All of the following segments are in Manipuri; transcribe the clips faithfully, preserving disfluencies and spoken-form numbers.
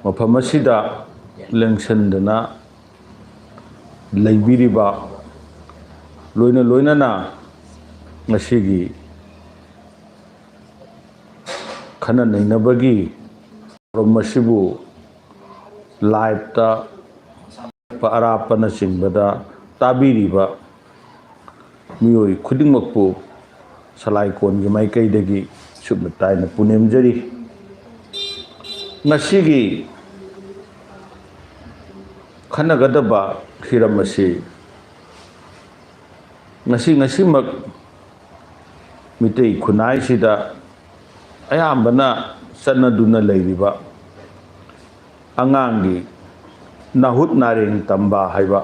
ꯃꯐꯝ ꯑꯁꯤꯗ ꯂꯦꯡꯁꯤꯟꯗꯨꯅ ꯂꯩꯕꯤꯔꯤꯕ, ꯂꯣꯏꯅ ꯂꯣꯏꯅꯅ ꯉꯁꯤꯒꯤ ꯈꯟꯅ ꯅꯩꯅꯕꯒꯤ ꯊꯧꯔꯝ ꯑꯁꯤꯕꯨ ꯂꯥꯏꯞꯇ ꯑꯔꯥꯞꯄꯅꯆꯤꯡꯕꯗ ꯇꯥꯕꯤꯔꯤꯕ ꯃꯤꯑꯣꯏ ꯈꯨꯗꯤꯡꯃꯛꯄꯨ ꯁꯂꯥꯏꯀꯣꯟꯒꯤ ꯃꯥꯏꯀꯩꯗꯒꯤ ꯁꯨꯞꯅ ꯇꯥꯏꯅ ꯄꯨꯅꯦꯝꯖꯔꯤ꯫ ꯉꯁꯤꯒꯤ ꯈꯟꯅꯒꯗꯕ ꯍꯤꯔꯝ ꯑꯁꯤ ꯉꯁꯤ ꯉꯁꯤꯃꯛ ꯃꯤꯇꯩ ꯈꯨꯟꯅꯥꯏꯁꯤꯗ ꯑꯌꯥꯝꯕꯅ ꯆꯠꯅꯗꯨꯅ ꯂꯩꯔꯤꯕ ꯑꯉꯥꯡꯒꯤ ꯅꯥꯍꯨꯠ ꯅꯥꯔꯦꯡ ꯇꯝꯕ ꯍꯥꯏꯕ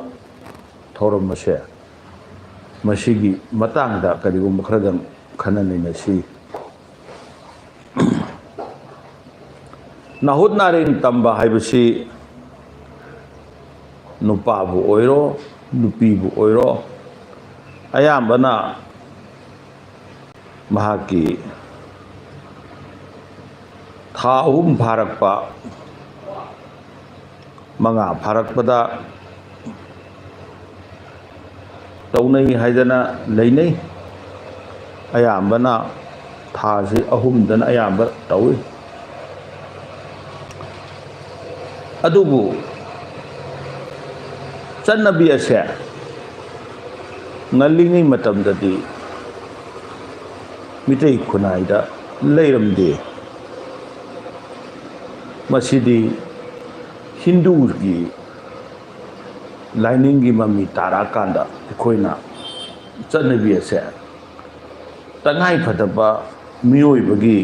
ꯊꯧꯔꯝ ꯑꯁꯦ, ꯃꯁꯤꯒꯤ ꯃꯇꯥꯡꯗ ꯀꯔꯤꯒꯨꯝꯕ ꯈꯔꯗꯪ ꯈꯟꯅ ꯅꯩꯅꯁꯤ꯫ ꯅꯥꯍꯨꯠ ꯅꯥꯔꯦꯡ ꯇꯝꯕ ꯍꯥꯏꯕꯁꯤ ꯅꯨꯄꯥꯕꯨ ꯑꯣꯏꯔꯣ, ꯅꯨꯄꯤꯕꯨ ꯑꯣꯏꯔꯣ, ꯑꯌꯥꯝꯕꯅ ꯃꯍꯥꯛꯀꯤ ꯊꯥ ꯑꯍꯨꯝ ꯐꯥꯔꯛꯄ, ꯃꯉꯥ ꯐꯥꯔꯛꯄꯗ ꯇꯧꯅꯩ ꯍꯥꯏꯗꯅ ꯂꯩꯅꯩ꯫ ꯑꯌꯥꯝꯕꯅ ꯊꯥꯁꯤ ꯑꯍꯨꯝꯗꯅ ꯑꯌꯥꯝꯕ ꯇꯧꯏ꯫ ꯑꯗꯨꯕꯨ ꯆꯠꯅꯕꯤ ꯑꯁꯦ ꯉꯜꯂꯤꯉꯩ ꯃꯇꯝꯗꯗꯤ ꯃꯤꯇꯩ ꯈꯨꯟꯅꯥꯏꯗ ꯂꯩꯔꯝꯗꯦ꯫ ꯃꯁꯤꯗꯤ ꯍꯤꯟꯗꯨꯒꯤ ꯂꯥꯏꯅꯤꯡꯒꯤ ꯃꯃꯤ ꯇꯥꯔꯛꯑꯀꯥꯟꯗ ꯑꯩꯈꯣꯏꯅ ꯆꯠꯅꯕꯤ ꯑꯁꯦ ꯇꯉꯥꯏ ꯐꯗꯕ ꯃꯤꯑꯣꯏꯕꯒꯤ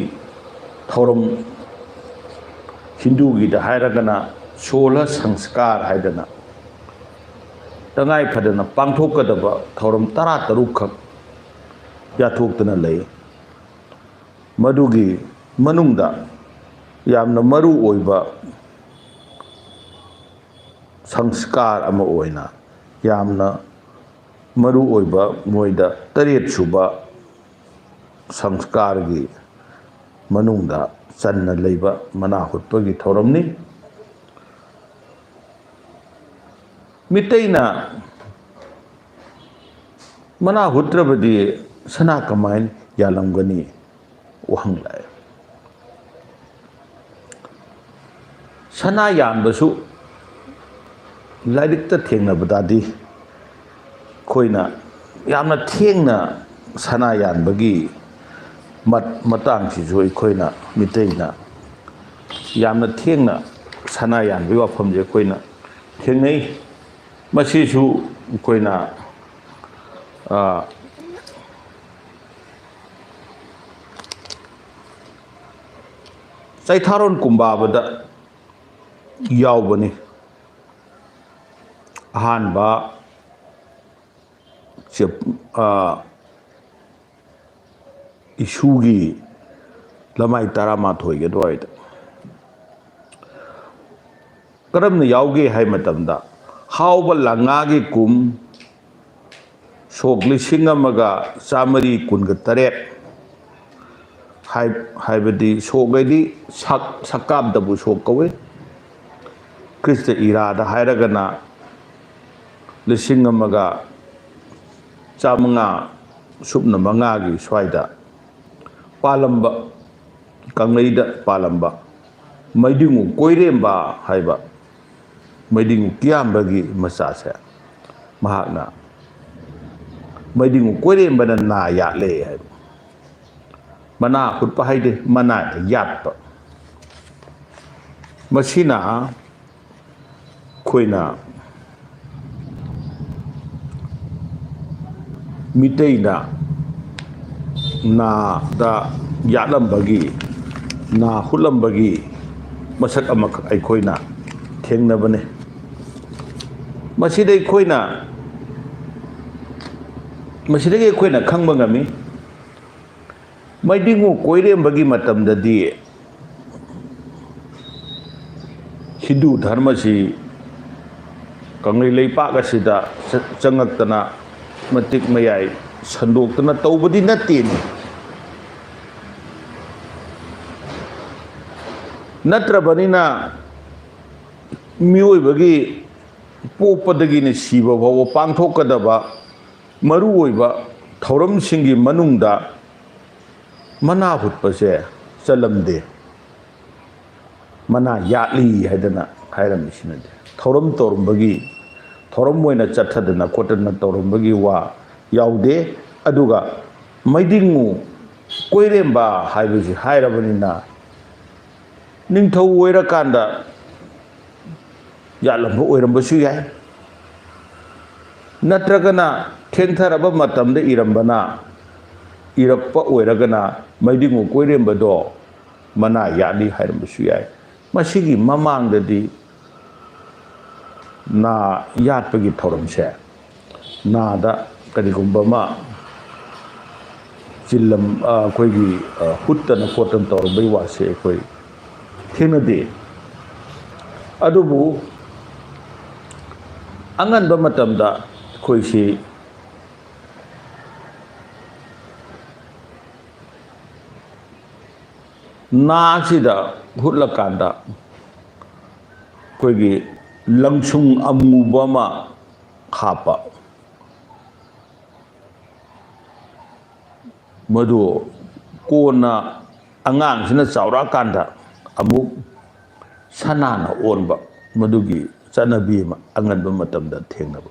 ꯊꯧꯔꯝ, ꯍꯤꯟꯗꯨꯒꯤꯗ ꯍꯥꯏꯔꯒꯅ ꯁꯣꯂ ꯁꯪꯁꯀꯥꯔ ꯍꯥꯏꯗꯅ ꯇꯉꯥꯏ ꯐꯗꯅ ꯄꯥꯡꯊꯣꯛꯀꯗꯕ ꯊꯧꯔꯝ ꯇꯔꯥ ꯇꯔꯨꯛꯈꯛ ꯌꯥꯊꯣꯛꯇꯨꯅ ꯂꯩ꯫ ꯃꯗꯨꯒꯤ ꯃꯅꯨꯡꯗ ꯌꯥꯝꯅ ꯃꯔꯨ ꯑꯣꯏꯕ ꯁꯪꯁꯀꯥꯔ ꯑꯃ ꯑꯣꯏꯅ ꯌꯥꯝꯅ ꯃꯔꯨ ꯑꯣꯏꯕ ꯃꯣꯏꯗ ꯇꯔꯦꯠ ꯁꯨꯕ ꯁꯪꯁꯀꯥꯔꯒꯤ ꯃꯅꯨꯡꯗ ꯆꯟꯅ ꯂꯩꯕ ꯃꯅꯥ ꯍꯨꯠꯄꯒꯤ ꯊꯧꯔꯝꯅꯤ꯫ ꯃꯤꯇꯩꯅ ꯃꯅꯥ ꯍꯨꯠꯇ꯭ꯔꯕꯗꯤ ꯁꯅꯥ ꯀꯃꯥꯏꯅ ꯌꯥꯜꯂꯝꯒꯅꯤ? ꯋꯥꯍꯪ ꯂꯥꯛꯑꯦ꯫ ꯁꯅꯥ ꯌꯥꯟꯕꯁꯨ ꯂꯥꯏꯔꯤꯛꯇ ꯊꯦꯡꯅꯕꯗꯗꯤ ꯑꯩꯈꯣꯏꯅ ꯌꯥꯝꯅ ꯊꯦꯡꯅ ꯁꯅꯥ ꯌꯥꯟꯕꯒꯤ ꯃꯠ-, ꯃꯇꯥꯡꯁꯤꯁꯨ ꯑꯩꯈꯣꯏꯅ ꯃꯤꯇꯩꯅ ꯌꯥꯝꯅ ꯊꯦꯡꯅ ꯁꯅꯥ ꯌꯥꯟꯕꯒꯤ ꯋꯥꯐꯝꯁꯦ ꯑꯩꯈꯣꯏꯅ ꯊꯦꯡꯅꯩ꯫ ꯃꯁꯤꯁꯨ ꯑꯩꯈꯣꯏꯅ, ꯑ, ꯆꯩꯊꯥꯔꯣꯟ ꯀꯨꯝꯕꯥꯕꯗ ꯌꯥꯎꯕꯅꯤ꯫ ꯑꯍꯥꯟꯕ ꯆꯦꯞ-, ꯑ, ꯏꯁꯨꯒꯤ ꯂꯃꯥꯏ ꯇꯔꯥꯃꯥꯊꯣꯏꯒꯤ ꯑꯗꯨꯋꯥꯏꯗ꯫ ꯀꯔꯝꯅ ꯌꯥꯎꯒꯦ ꯍꯥꯏ ꯃꯇꯝꯗ, ꯍꯥꯎꯕ ꯂꯥꯡꯉꯥꯒꯤ ꯀꯨꯝ ꯁꯣꯛ ꯂꯤꯁꯤꯡ ꯑꯃꯒ ꯆꯥꯃꯔꯤ ꯀꯨꯟꯒ ꯇꯔꯦꯠ, ꯍꯥꯏ-, ꯍꯥꯏꯕꯗꯤ ꯁꯣꯛ ꯍꯥꯏꯗꯤ ꯁꯛ-, ꯁꯛꯀꯥꯞꯇꯕꯨ ꯁꯣꯛ ꯀꯧꯏ꯫ ꯈ꯭ꯔꯤꯁꯇ ꯏꯔꯥꯗ ꯍꯥꯏꯔꯒꯅ ꯂꯤꯁꯤꯡ ꯑꯃꯒ ꯆꯥꯃꯉꯥ ꯁꯨꯞꯅ ꯃꯉꯥꯒꯤ ꯁ꯭ꯋꯥꯏꯗ ꯄꯥꯜꯂꯝꯕ, ꯀꯪꯂꯩꯗ ꯄꯥꯜꯂꯝꯕ ꯃꯩꯗꯤꯡꯉꯨ ꯀꯣꯏꯔꯦꯝꯕ ꯍꯥꯏꯕ ꯃꯩꯗꯤꯡꯉꯨ ꯀꯤꯌꯥꯝꯕꯒꯤ ꯃꯆꯥꯁꯦ, ꯃꯍꯥꯛꯅ ꯃꯩꯗꯤꯡꯉꯨ ꯀꯣꯏꯔꯦꯝꯕꯅ ꯅꯥ ꯌꯥꯠꯂꯦ ꯍꯥꯏꯕ꯫ ꯃꯅꯥ ꯍꯨꯠꯄ ꯍꯥꯏꯗꯤ ꯃꯅꯥꯗ ꯌꯥꯠꯄ꯫ ꯃꯁꯤꯅ ꯑꯩꯈꯣꯏꯅ ꯃꯤꯇꯩꯅ ꯅꯥꯗ ꯌꯥꯠꯂꯝꯕꯒꯤ, ꯅꯥ ꯍꯨꯠꯂꯝꯕꯒꯤ ꯃꯁꯛ ꯑꯃꯈꯛ ꯑꯩꯈꯣꯏꯅ ꯊꯦꯡꯅꯕꯅꯤ꯫ ꯃꯁꯤꯗ ꯑꯩꯈꯣꯏꯅ, ꯃꯁꯤꯗꯒꯤ ꯑꯩꯈꯣꯏꯅ ꯈꯪꯕ ꯉꯝꯃꯤ, ꯃꯩꯗꯤꯡꯉꯨ ꯀꯣꯏꯔꯦꯝꯕꯒꯤ ꯃꯇꯝꯗꯗꯤ ꯍꯤꯟꯗꯨ ꯙꯔꯃꯁꯤ ꯀꯪꯂꯩ ꯂꯩꯄꯥꯛ ꯑꯁꯤꯗ ꯆ-, ꯆꯪꯉꯛꯇꯅ ꯃꯇꯤꯛ ꯃꯌꯥꯏ ꯁꯟꯗꯣꯛꯇꯅ ꯇꯧꯕꯗꯤ ꯅꯠꯇꯦꯅꯦ꯫ ꯅꯠꯇ꯭ꯔꯕꯅꯤꯅ ꯃꯤꯑꯣꯏꯕꯒꯤ ꯄꯣꯛꯄꯗꯒꯤꯅ ꯁꯤꯕ ꯐꯥꯎꯕ ꯄꯥꯡꯊꯣꯛꯀꯗꯕ ꯃꯔꯨꯑꯣꯏꯕ ꯊꯧꯔꯝꯁꯤꯡꯒꯤ ꯃꯅꯨꯡꯗ ꯃꯅꯥ ꯍꯨꯠꯄꯁꯦ ꯆꯜꯂꯝꯗꯦ꯫ ꯃꯅꯥ ꯌꯥꯠꯂꯤ ꯍꯥꯏꯗꯅ ꯍꯥꯏꯔꯝꯃꯤꯁꯤꯅꯗꯤ ꯊꯧꯔꯝ ꯇꯧꯔꯝꯕꯒꯤ, ꯊꯧꯔꯝ ꯑꯣꯏꯅ ꯆꯠꯊꯗꯅ ꯈꯣꯠꯇꯅ ꯇꯧꯔꯝꯕꯒꯤ ꯋꯥ ꯌꯥꯎꯗꯦ꯫ ꯑꯗꯨꯒ ꯃꯩꯗꯤꯡꯉꯨ ꯀꯣꯏꯔꯦꯝꯕ ꯍꯥꯏꯕꯁꯤ ꯍꯥꯏꯔꯕꯅꯤꯅ, ꯅꯤꯡꯊꯧ ꯑꯣꯏꯔꯀꯥꯟꯗ ꯌꯥꯠꯂꯝꯕ ꯑꯣꯏꯔꯝꯕꯁꯨ ꯌꯥꯏ, ꯅꯠꯇ꯭ꯔꯒꯅ ꯊꯦꯡꯊꯔꯕ ꯃꯇꯝꯗ ꯏꯔꯝꯕꯅ, ꯏꯔꯛꯄ ꯑꯣꯏꯔꯒꯅ ꯃꯩꯗꯤꯡꯉꯨ ꯀꯣꯏꯔꯦꯝꯕꯗꯣ ꯃꯅꯥ ꯌꯥꯠꯂꯤ ꯍꯥꯏꯔꯝꯕꯁꯨ ꯌꯥꯏ꯫ ꯃꯁꯤꯒꯤ ꯃꯃꯥꯡꯗꯗꯤ ꯅꯥ ꯌꯥꯠꯄꯒꯤ ꯊꯧꯔꯝꯁꯦ, ꯅꯥꯗ ꯀꯔꯤꯒꯨꯝꯕ ꯑꯃ ꯆꯤꯜꯂꯝ-, ꯑ, ꯑꯩꯈꯣꯏꯒꯤ, ꯑ, ꯍꯨꯠꯇꯅ ꯈꯣꯠꯇꯅ ꯇꯧꯔꯝꯕꯒꯤ ꯋꯥꯁꯦ ꯑꯩꯈꯣꯏ ꯊꯦꯡꯅꯗꯦ꯫ ꯑꯗꯨꯕꯨ ꯑꯉꯟꯕ ꯃꯇꯝꯗ ꯑꯩꯈꯣꯏꯁꯤ ꯅꯥꯁꯤꯗ ꯍꯨꯠꯂꯀꯥꯟꯗ ꯑꯩꯈꯣꯏꯒꯤ ꯂꯪꯁꯨꯡ ꯑꯃꯨꯕ ꯑꯃ ꯍꯥꯞꯄ꯫ ꯃꯗꯨ ꯀꯣꯟꯅ ꯑꯉꯥꯡꯁꯤꯅ ꯆꯥꯎꯔꯛꯑꯀꯥꯟꯗ ꯑꯃꯨꯛ ꯁꯅꯥꯅ ꯑꯣꯟꯕ, ꯃꯗꯨꯒꯤ ꯆꯠꯅꯕꯤ ꯑꯃ ꯑꯉꯟꯕ ꯃꯇꯝꯗ ꯊꯦꯡꯅꯕ꯫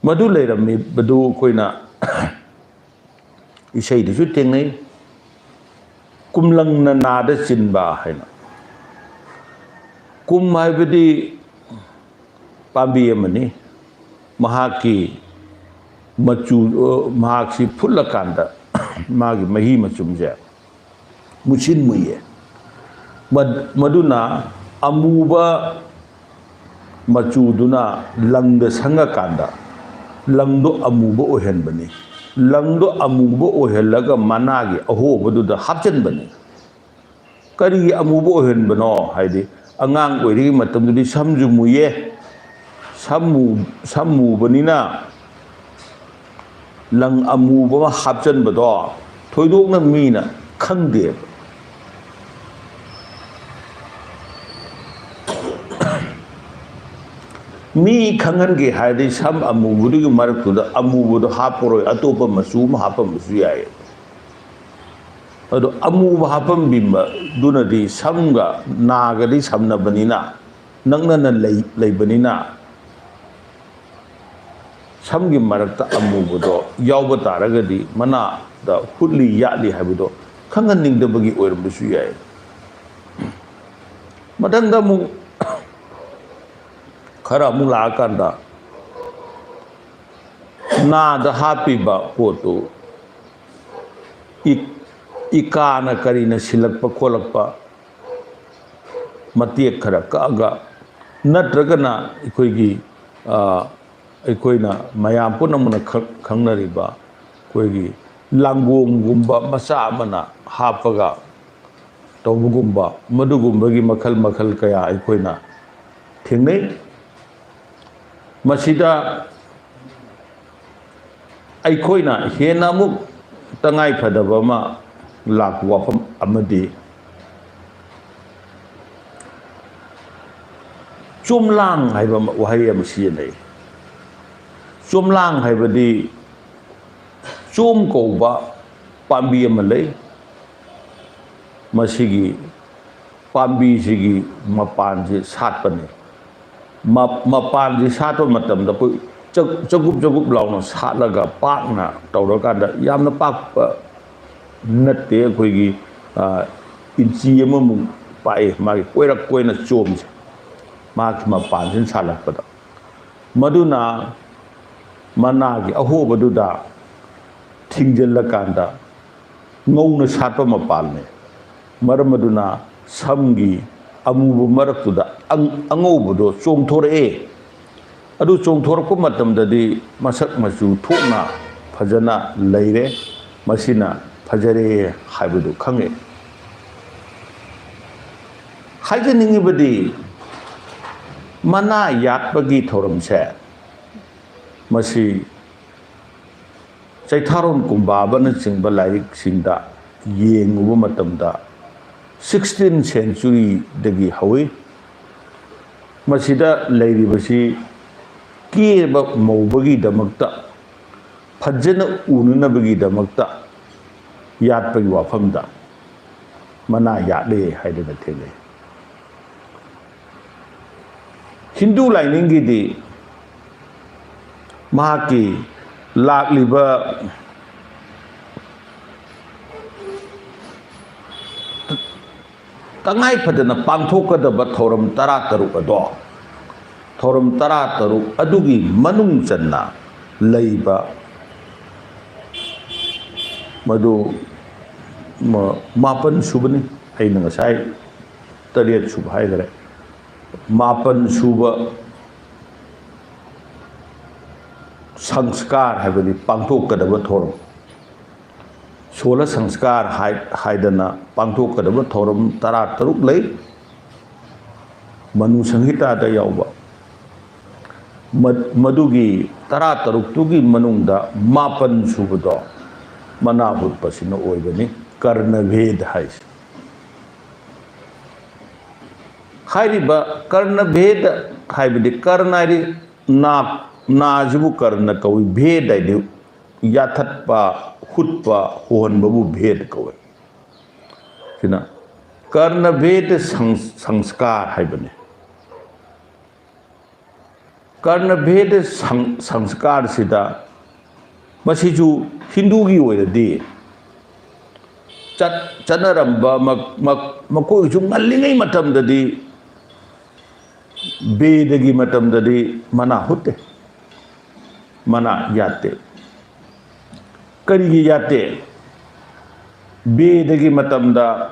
ꯃꯗꯨ ꯂꯩꯔꯝꯃꯤꯕꯗꯨ ꯑꯩꯈꯣꯏꯅ ꯏꯁꯩꯗꯁꯨ ꯊꯦꯡꯅꯩ, "ꯀꯨꯝꯂꯪꯅ ꯅꯥꯗ ꯆꯤꯟꯕ" ꯍꯥꯏꯅ꯫ ꯀꯨꯝ ꯍꯥꯏꯕꯗꯤ ꯄꯥꯝꯕꯤ ꯑꯃꯅꯤ꯫ ꯃꯍꯥꯛꯀꯤ ꯃꯆꯨ, ꯑ, ꯃꯍꯥꯛꯁꯤ ꯐꯨꯠꯂꯀꯥꯟꯗ ꯃꯥꯒꯤ ꯃꯍꯤ ꯃꯆꯨꯝꯁꯦ ꯃꯨꯁꯤꯟ ꯃꯨꯏꯌꯦ꯫ ꯃ-, ꯃꯗꯨꯅ ꯑꯃꯨꯕ ꯃꯆꯨꯗꯨꯅ ꯂꯪꯗ ꯁꯪꯉꯀꯥꯟꯗ ꯂꯪꯗꯣ ꯑꯃꯨꯕ ꯑꯣꯏꯍꯟꯕꯅꯤ꯫ ꯂꯪꯗꯣ ꯑꯃꯨꯕ ꯑꯣꯏꯍꯜꯂꯒ ꯃꯅꯥꯒꯤ ꯑꯍꯣꯕꯗꯨꯗ ꯍꯥꯞꯆꯤꯟꯕꯅꯤ꯫ ꯀꯔꯤꯒꯤ ꯑꯃꯨꯕ ꯑꯣꯏꯍꯟꯕꯅꯣ ꯍꯥꯏꯗꯤ, ꯑꯉꯥꯡ ꯑꯣꯏꯔꯤꯉꯩ ꯃꯇꯝꯗꯨꯗꯤ ꯁꯝꯁꯨ ꯃꯨꯏꯌꯦ, ꯁꯝ ꯃꯨ-, ꯁꯝ ꯃꯨꯕꯅꯤꯅ ꯂꯪ ꯑꯃꯨꯕ ꯑꯃ ꯍꯥꯞꯆꯟꯕꯗꯣ ꯊꯣꯏꯗꯣꯛꯅ ꯃꯤꯅ ꯈꯪꯗꯦꯕ꯫ ꯃꯤ ꯈꯪꯍꯟꯒꯦ ꯍꯥꯏꯔꯗꯤ ꯁꯝ ꯑꯃꯨꯕꯗꯨꯒꯤ ꯃꯔꯛꯇꯨꯗ ꯑꯃꯨꯕꯗꯣ ꯍꯥꯞꯄꯔꯣꯏ, ꯑꯇꯣꯞꯄ ꯃꯆꯨ ꯑꯃ ꯍꯥꯞꯄꯝꯕꯁꯨ ꯌꯥꯏ꯫ ꯑꯗꯣ ꯑꯃꯨꯕ ꯍꯥꯞꯄꯝꯕꯤꯕꯗꯨꯅꯗꯤ ꯁꯝꯒ ꯅꯥꯒꯗꯤ ꯁꯝꯅꯕꯅꯤꯅ, ꯅꯛꯅꯅ ꯂꯩ-, ꯂꯩꯕꯅꯤꯅ, ꯁꯝꯒꯤ ꯃꯔꯛꯇ ꯑꯃꯨꯕꯗꯣ ꯌꯥꯎꯕ ꯇꯥꯔꯒꯗꯤ ꯃꯅꯥꯗ ꯍꯨꯠꯂꯤ ꯌꯥꯠꯂꯤ ꯍꯥꯏꯕꯗꯣ ꯈꯪꯍꯟꯅꯤꯡꯗꯕꯒꯤ ꯑꯣꯏꯔꯝꯕꯁꯨ ꯌꯥꯏ꯫ ꯃꯊꯪꯗ ꯑꯃꯨꯛ ꯈꯔ ꯑꯃꯨꯛ ꯂꯥꯛꯑꯀꯥꯟꯗ ꯅꯥꯗ ꯍꯥꯞꯄꯤꯕ ꯄꯣꯠꯇꯨ ꯏ-, ꯏꯀꯥꯅ ꯀꯔꯤꯅ ꯁꯤꯜꯂꯛꯄ ꯈꯣꯠꯂꯛꯄ ꯃꯇꯦꯛ ꯈꯔ ꯀꯛꯑꯒ, ꯅꯠꯇ꯭ꯔꯒꯅ ꯑꯩꯈꯣꯏꯒꯤ, ꯑ, ꯑꯩꯈꯣꯏꯅ ꯃꯌꯥꯝ ꯄꯨꯝꯅꯃꯛꯅ ꯈꯪ-, ꯈꯪꯅꯔꯤꯕ ꯑꯩꯈꯣꯏꯒꯤ ꯂꯥꯡꯒꯣꯡꯒꯨꯝꯕ ꯃꯆꯥ ꯑꯃꯅ ꯍꯥꯞꯄꯒ ꯇꯧꯕꯒꯨꯝꯕ, ꯃꯗꯨꯒꯨꯝꯕꯒꯤ ꯃꯈꯜ ꯃꯈꯜ ꯀꯌꯥ ꯑꯩꯈꯣꯏꯅ ꯊꯦꯡꯅꯩ꯫ ꯃꯁꯤꯗ ꯑꯩꯈꯣꯏꯅ ꯍꯦꯟꯅ ꯑꯃꯨꯛ ꯇꯉꯥꯏ ꯐꯗꯕ ꯑꯃ ꯂꯥꯛꯄ ꯋꯥꯐꯝ ꯑꯃꯗꯤ, ꯆꯣꯝꯂꯥꯡ ꯍꯥꯏꯕ ꯑꯃ, ꯋꯥꯍꯩ ꯑꯃ ꯁꯤꯖꯤꯟꯅꯩ꯫ ꯆꯣꯝꯂꯥꯡ ꯍꯥꯏꯕꯗꯤ ꯆꯣꯝ ꯀꯧꯕ ꯄꯥꯝꯕꯤ ꯑꯃ ꯂꯩ꯫ ꯃꯁꯤꯒꯤ ꯄꯥꯝꯕꯤꯁꯤꯒꯤ ꯃꯄꯥꯟꯁꯤ ꯁꯥꯠꯄꯅꯤ꯫ ꯃ-, ꯃꯄꯥꯟꯁꯤ ꯁꯥꯠꯄ ꯃꯇꯝꯗ ꯑꯩꯈꯣꯏ ꯆ-, ꯆꯒꯨꯞ ꯆꯒꯨꯞ ꯂꯥꯎꯅ ꯁꯥꯠꯂꯒ ꯄꯥꯛꯅ ꯇꯧꯔꯀꯥꯟꯗ, ꯌꯥꯝꯅ ꯄꯥꯛꯄ ꯅꯠꯇꯦ, ꯑꯩꯈꯣꯏꯒꯤ, ꯑ, ꯏꯟꯆꯤ ꯑꯃꯃꯨꯛ ꯄꯥꯛꯏ ꯃꯥꯒꯤ ꯀꯣꯏꯔꯛ ꯀꯣꯏꯅ ꯆꯣꯝꯁꯦ, ꯃꯥꯒꯤ ꯃꯄꯥꯟꯁꯤꯅ ꯁꯥꯠꯂꯛꯄꯗ꯫ ꯃꯗꯨꯅ ꯃꯅꯥꯒꯤ ꯑꯍꯣꯕꯗꯨꯗ ꯊꯤꯡꯖꯤꯜꯂꯀꯥꯟꯗ ꯉꯧꯅ ꯁꯥꯠꯄ ꯃꯄꯥꯟꯅꯤ꯫ ꯃꯔꯝ ꯑꯗꯨꯅ ꯁꯝꯒꯤ ꯑꯃꯨꯕ ꯃꯔꯛꯇꯨꯗ ꯑꯪ-, ꯑꯉꯧꯕꯗꯣ ꯆꯣꯡꯊꯣꯔꯛꯑꯦ꯫ ꯑꯗꯨ ꯆꯣꯡꯊꯣꯔꯛꯄ ꯃꯇꯝꯗꯗꯤ ꯃꯁꯛ ꯃꯆꯨ ꯊꯣꯛꯅ ꯐꯖꯅ ꯂꯩꯔꯦ꯫ ꯃꯁꯤꯅ ꯐꯖꯔꯦ ꯍꯥꯏꯕꯗꯨ ꯈꯪꯉꯦ꯫ ꯍꯥꯏꯖꯅꯤꯡꯉꯤꯕꯗꯤ, ꯃꯅꯥ ꯌꯥꯠꯄꯒꯤ ꯊꯧꯔꯝꯁꯦ, ꯃꯁꯤ ꯆꯩꯊꯥꯔꯣꯟ ꯀꯨꯝꯕꯥꯕꯅꯆꯤꯡꯕ ꯂꯥꯏꯔꯤꯛꯁꯤꯡꯗ ꯌꯦꯡꯉꯨꯕ ꯃꯇꯝꯗ, sixteenth centuryꯗꯒꯤ ꯍꯧꯏ꯫ ꯃꯁꯤꯗ ꯂꯩꯔꯤꯕꯁꯤ ꯀꯦꯕ ꯃꯧꯕꯒꯤꯗꯃꯛꯇ, ꯐꯖꯅ ꯎꯅꯅꯕꯒꯤꯗꯃꯛꯇ ꯌꯥꯠꯄꯒꯤ ꯋꯥꯐꯝꯗ ꯃꯅꯥ ꯌꯥꯠꯂꯦ ꯍꯥꯏꯗꯅ ꯊꯦꯡꯅꯩ꯫ ꯍꯤꯟꯗꯨ ꯂꯥꯏꯅꯤꯡꯒꯤꯗꯤ ꯃꯍꯥꯛꯀꯤ ꯂꯥꯛꯂꯤꯕ ꯇꯉꯥꯏ ꯐꯗꯅ ꯄꯥꯡꯊꯣꯛꯀꯗꯕ ꯊꯧꯔꯝ ꯇꯔꯥꯇꯔꯨꯛ ꯑꯗꯣ, ꯊꯧꯔꯝ ꯇꯔꯥꯇꯔꯨꯛ ꯑꯗꯨꯒꯤ ꯃꯅꯨꯡ ꯆꯟꯅ ꯂꯩꯕ ꯃꯗꯨ ꯃ-, ꯃꯥꯄꯟ ꯁꯨꯕꯅꯤ꯫ ꯑꯩꯅ ꯉꯁꯥꯏ ꯇꯔꯦꯠ ꯁꯨꯕ ꯍꯥꯏꯈꯔꯦ꯫ ꯃꯥꯄꯟ ꯁꯨꯕ ꯁꯪꯁꯀꯥꯔ ꯍꯥꯏꯕꯗꯤ ꯄꯥꯡꯊꯣꯛꯀꯗꯕ ꯊꯧꯔꯝ, ꯁꯣꯂ ꯁꯪꯁꯀꯥꯔ ꯍꯥꯏ-, ꯍꯥꯏꯗꯅ ꯄꯥꯡꯊꯣꯛꯀꯗꯕ ꯊꯧꯔꯝ ꯇꯔꯥꯇꯔꯨꯛ ꯂꯩ꯫ ꯃꯅꯨ ꯁꯪꯍꯤꯇꯥꯗ ꯌꯥꯎꯕ꯫ ꯃ-, ꯃꯗꯨꯒꯤ ꯇꯔꯥꯇꯔꯨꯛꯇꯨꯒꯤ ꯃꯅꯨꯡꯗ ꯃꯥꯄꯟ ꯁꯨꯕꯗꯣ ꯃꯅꯥ ꯍꯨꯠꯄꯁꯤꯅ ꯑꯣꯏꯕꯅꯤ, ꯀꯔꯅꯚꯦꯗ ꯍꯥꯏꯁꯦ꯫ ꯍꯥꯏꯔꯤꯕ ꯀꯔꯅꯚꯦꯗ ꯍꯥꯏꯕꯗꯤ, ꯀꯔꯅ ꯍꯥꯏꯗꯤ ꯅꯥ, ꯅꯥꯁꯤꯕꯨ ꯀꯔꯅ ꯀꯧꯏ, ꯚꯦꯗ ꯍꯥꯏꯗꯤ ꯌꯥꯊꯠꯄ, ꯍꯨꯠꯄ, ꯍꯣꯍꯟꯕꯕꯨ ꯚꯦꯗ ꯀꯧꯏ꯫ ꯁꯤꯅ ꯀꯔꯅꯚꯦꯗ ꯁꯪ-, ꯁꯪꯁꯀꯥꯔ ꯍꯥꯏꯕꯅꯤ꯫ ꯀꯔꯅꯚꯦꯗ ꯁꯪ-, ꯁꯪꯁꯀꯥꯔꯁꯤꯗ ꯃꯁꯤꯁꯨ ꯍꯤꯟꯗꯨꯒꯤ ꯑꯣꯏꯔꯗꯤ ꯆꯠ-, ꯆꯠꯅꯔꯝꯕ ꯃꯛ-, ꯃꯛ-, ꯃꯈꯣꯏꯒꯤꯁꯨ ꯉꯜꯂꯤꯉꯩ ꯃꯇꯝꯗꯗꯤ, ꯕꯦꯗꯒꯤ ꯃꯇꯝꯗꯗꯤ ꯃꯅꯥ ꯍꯨꯠꯇꯦ, ꯃꯅꯥ ꯌꯥꯠꯇꯦ꯫ ꯀꯔꯤꯒꯤ ꯌꯥꯠꯇꯦ? ꯕꯦꯗꯒꯤ ꯃꯇꯝꯗ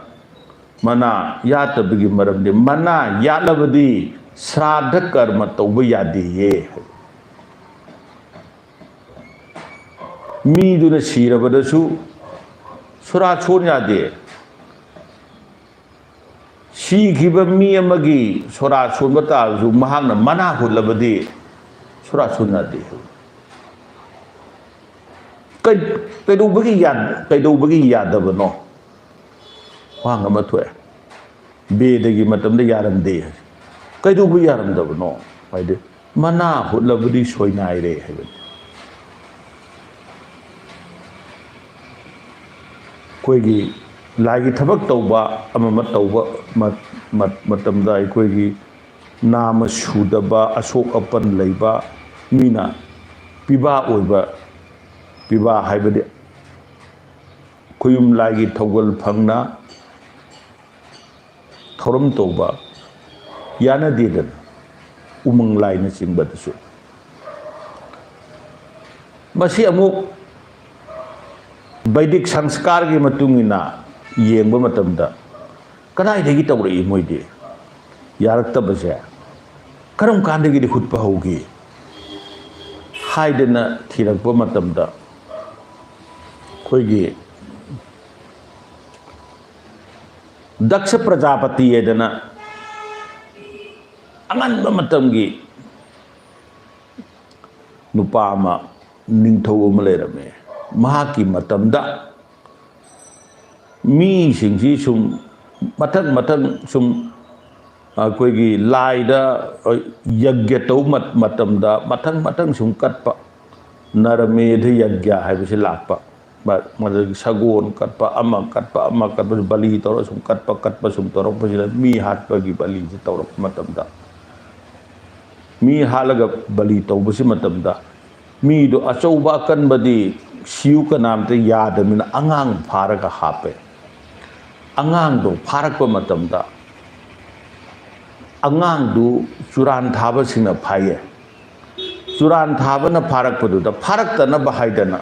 ꯃꯅꯥ ꯌꯥꯠꯇꯕꯒꯤ ꯃꯔꯝꯗꯤ, ꯃꯅꯥ ꯌꯥꯠꯂꯕꯗꯤ ꯁ꯭ꯔꯥꯗ ꯀꯔꯃ ꯇꯧꯕ ꯌꯥꯗꯦꯌꯦ꯫ ꯃꯤꯗꯨꯅ ꯁꯤꯔꯕꯗꯁꯨ ꯁꯣꯔꯥ ꯁꯣꯟ ꯌꯥꯗꯦ꯫ ꯁꯤꯈꯤꯕ ꯃꯤ ꯑꯃꯒꯤ ꯁꯣꯔꯥ ꯁꯣꯟꯕ ꯇꯥꯔꯁꯨ ꯃꯍꯥꯛꯅ ꯃꯅꯥ ꯍꯨꯠꯂꯕꯗꯤ ꯁꯣꯔꯥ ꯁꯣꯟ ꯌꯥꯗꯦ꯫ ꯀꯩ-, ꯀꯩꯗꯧꯕꯒꯤ ꯌꯥ-, ꯀꯩꯗꯧꯕꯒꯤ ꯌꯥꯗꯕꯅꯣ? ꯋꯥꯍꯪ ꯑꯃ ꯊꯣꯛꯑꯦ꯫ ꯕꯦꯗꯒꯤ ꯃꯇꯝꯗ ꯌꯥꯔꯝꯗꯦ꯫ ꯀꯩꯗꯧꯕ ꯌꯥꯔꯝꯗꯕꯅꯣ? ꯍꯥꯏꯗꯤ, ꯃꯅꯥ ꯍꯨꯠꯂꯕꯗꯤ ꯁꯣꯏꯅꯥꯏꯔꯦ ꯍꯥꯏꯕꯅꯤ꯫ ꯑꯩꯈꯣꯏꯒꯤ ꯂꯥꯏꯒꯤ ꯊꯕꯛ ꯇꯧꯕ, ꯑꯃ ꯑꯃ ꯇꯧꯕ ꯃ-, ꯃ-, ꯃꯇꯝꯗ ꯑꯩꯈꯣꯏꯒꯤ ꯅꯥꯃ ꯁꯨꯗꯕ, ꯑꯁꯣꯛ ꯑꯄꯟ ꯂꯩꯕ, ꯃꯤꯅ ꯄꯤꯕꯥ ꯑꯣꯏꯕ, ꯄꯤꯕꯥ ꯍꯥꯏꯕꯗꯤ ꯈꯨꯌꯨꯝ ꯂꯥꯏꯒꯤ ꯊꯧꯒꯜ ꯐꯪꯅ ꯊꯧꯔꯝ ꯇꯧꯕ, ꯌꯥꯅꯗꯦꯗꯅ, ꯎꯃꯪ ꯂꯥꯏꯅꯆꯤꯡꯕꯗꯁꯨ꯫ ꯃꯁꯤ ꯑꯃꯨꯛ ꯕꯩꯗꯤꯛ ꯁꯪꯁꯀꯥꯔꯒꯤ ꯃꯇꯨꯡ ꯏꯟꯅ ꯌꯦꯡꯕ ꯃꯇꯝꯗ, ꯀꯗꯥꯏꯗꯒꯤ ꯇꯧꯔꯛꯏ ꯃꯣꯏꯗꯤ? ꯌꯥꯔꯛꯇꯕꯁꯦ ꯀꯔꯝ ꯀꯥꯟꯗꯒꯤꯗꯤ ꯍꯨꯠꯄ ꯍꯧꯈꯤ ꯍꯥꯏꯗꯅ ꯊꯤꯔꯛꯄ ꯃꯇꯝꯗ, ꯑꯩꯈꯣꯏꯒꯤ ꯗꯛꯁ ꯄ꯭ꯔꯖꯥꯄꯇꯤ ꯍꯥꯏꯗꯅ ꯑꯉꯟꯕ ꯃꯇꯝꯒꯤ ꯅꯨꯄꯥ ꯑꯃ, ꯅꯤꯡꯊꯧ ꯑꯃ ꯂꯩꯔꯝꯃꯦ꯫ ꯃꯍꯥꯛꯀꯤ ꯃꯇꯝꯗ ꯃꯤꯁꯤꯡꯁꯤ ꯁꯨꯝ ꯃꯊꯪ ꯃꯊꯪ ꯁꯨꯝ ꯑꯩꯈꯣꯏꯒꯤ ꯂꯥꯏꯗ ꯌꯒ꯭ꯌ ꯇꯧꯕ ꯃꯇꯝꯗ ꯃꯊꯪ ꯃꯊꯪ ꯁꯨꯝ ꯀꯠꯄ, ꯅꯔꯃꯦꯙ ꯌꯒ꯭ꯌ ꯍꯥꯏꯕꯁꯤ ꯂꯥꯛꯄ꯫ ꯃ-, ꯃꯗꯨꯗꯒꯤ ꯁꯒꯣꯜ ꯀꯠꯄ, ꯑꯃ ꯀꯠꯄ, ꯑꯃ ꯀꯠꯄ, ꯕꯂꯤ ꯇꯧꯔ ꯁꯨꯝ ꯀꯠꯄ, ꯀꯠꯄ ꯁꯨꯝ ꯇꯧꯔꯛꯄꯁꯤꯗ, ꯃꯤ ꯍꯥꯠꯄꯒꯤ ꯕꯂꯤꯁꯤ ꯇꯧꯔꯛꯄ ꯃꯇꯝꯗ, ꯃꯤ ꯍꯥꯠꯂꯒ ꯕꯂꯤ ꯇꯧꯕꯁꯤ ꯃꯇꯝꯗ, ꯃꯤꯗꯣ ꯑꯆꯧꯕ ꯑꯀꯟꯕꯗꯤ ꯁꯤꯌꯨ ꯀꯅꯥꯝꯇ ꯌꯥꯗꯕꯅꯤꯅ ꯑꯉꯥꯡ ꯐꯥꯔꯒ ꯍꯥꯞꯄꯦ꯫ ꯑꯉꯥꯡꯗꯣ ꯐꯥꯔꯛꯄ ꯃꯇꯝꯗ, ꯑꯉꯥꯡꯗꯨ ꯆꯨꯔꯥꯟ ꯊꯥꯕꯁꯤꯡꯅ ꯐꯥꯏꯌꯦ꯫ ꯆꯨꯔꯥꯟ ꯊꯥꯕꯅ ꯐꯥꯔꯛꯄꯗꯨꯗ, ꯐꯥꯔꯛꯇꯅꯕ ꯍꯥꯏꯗꯅ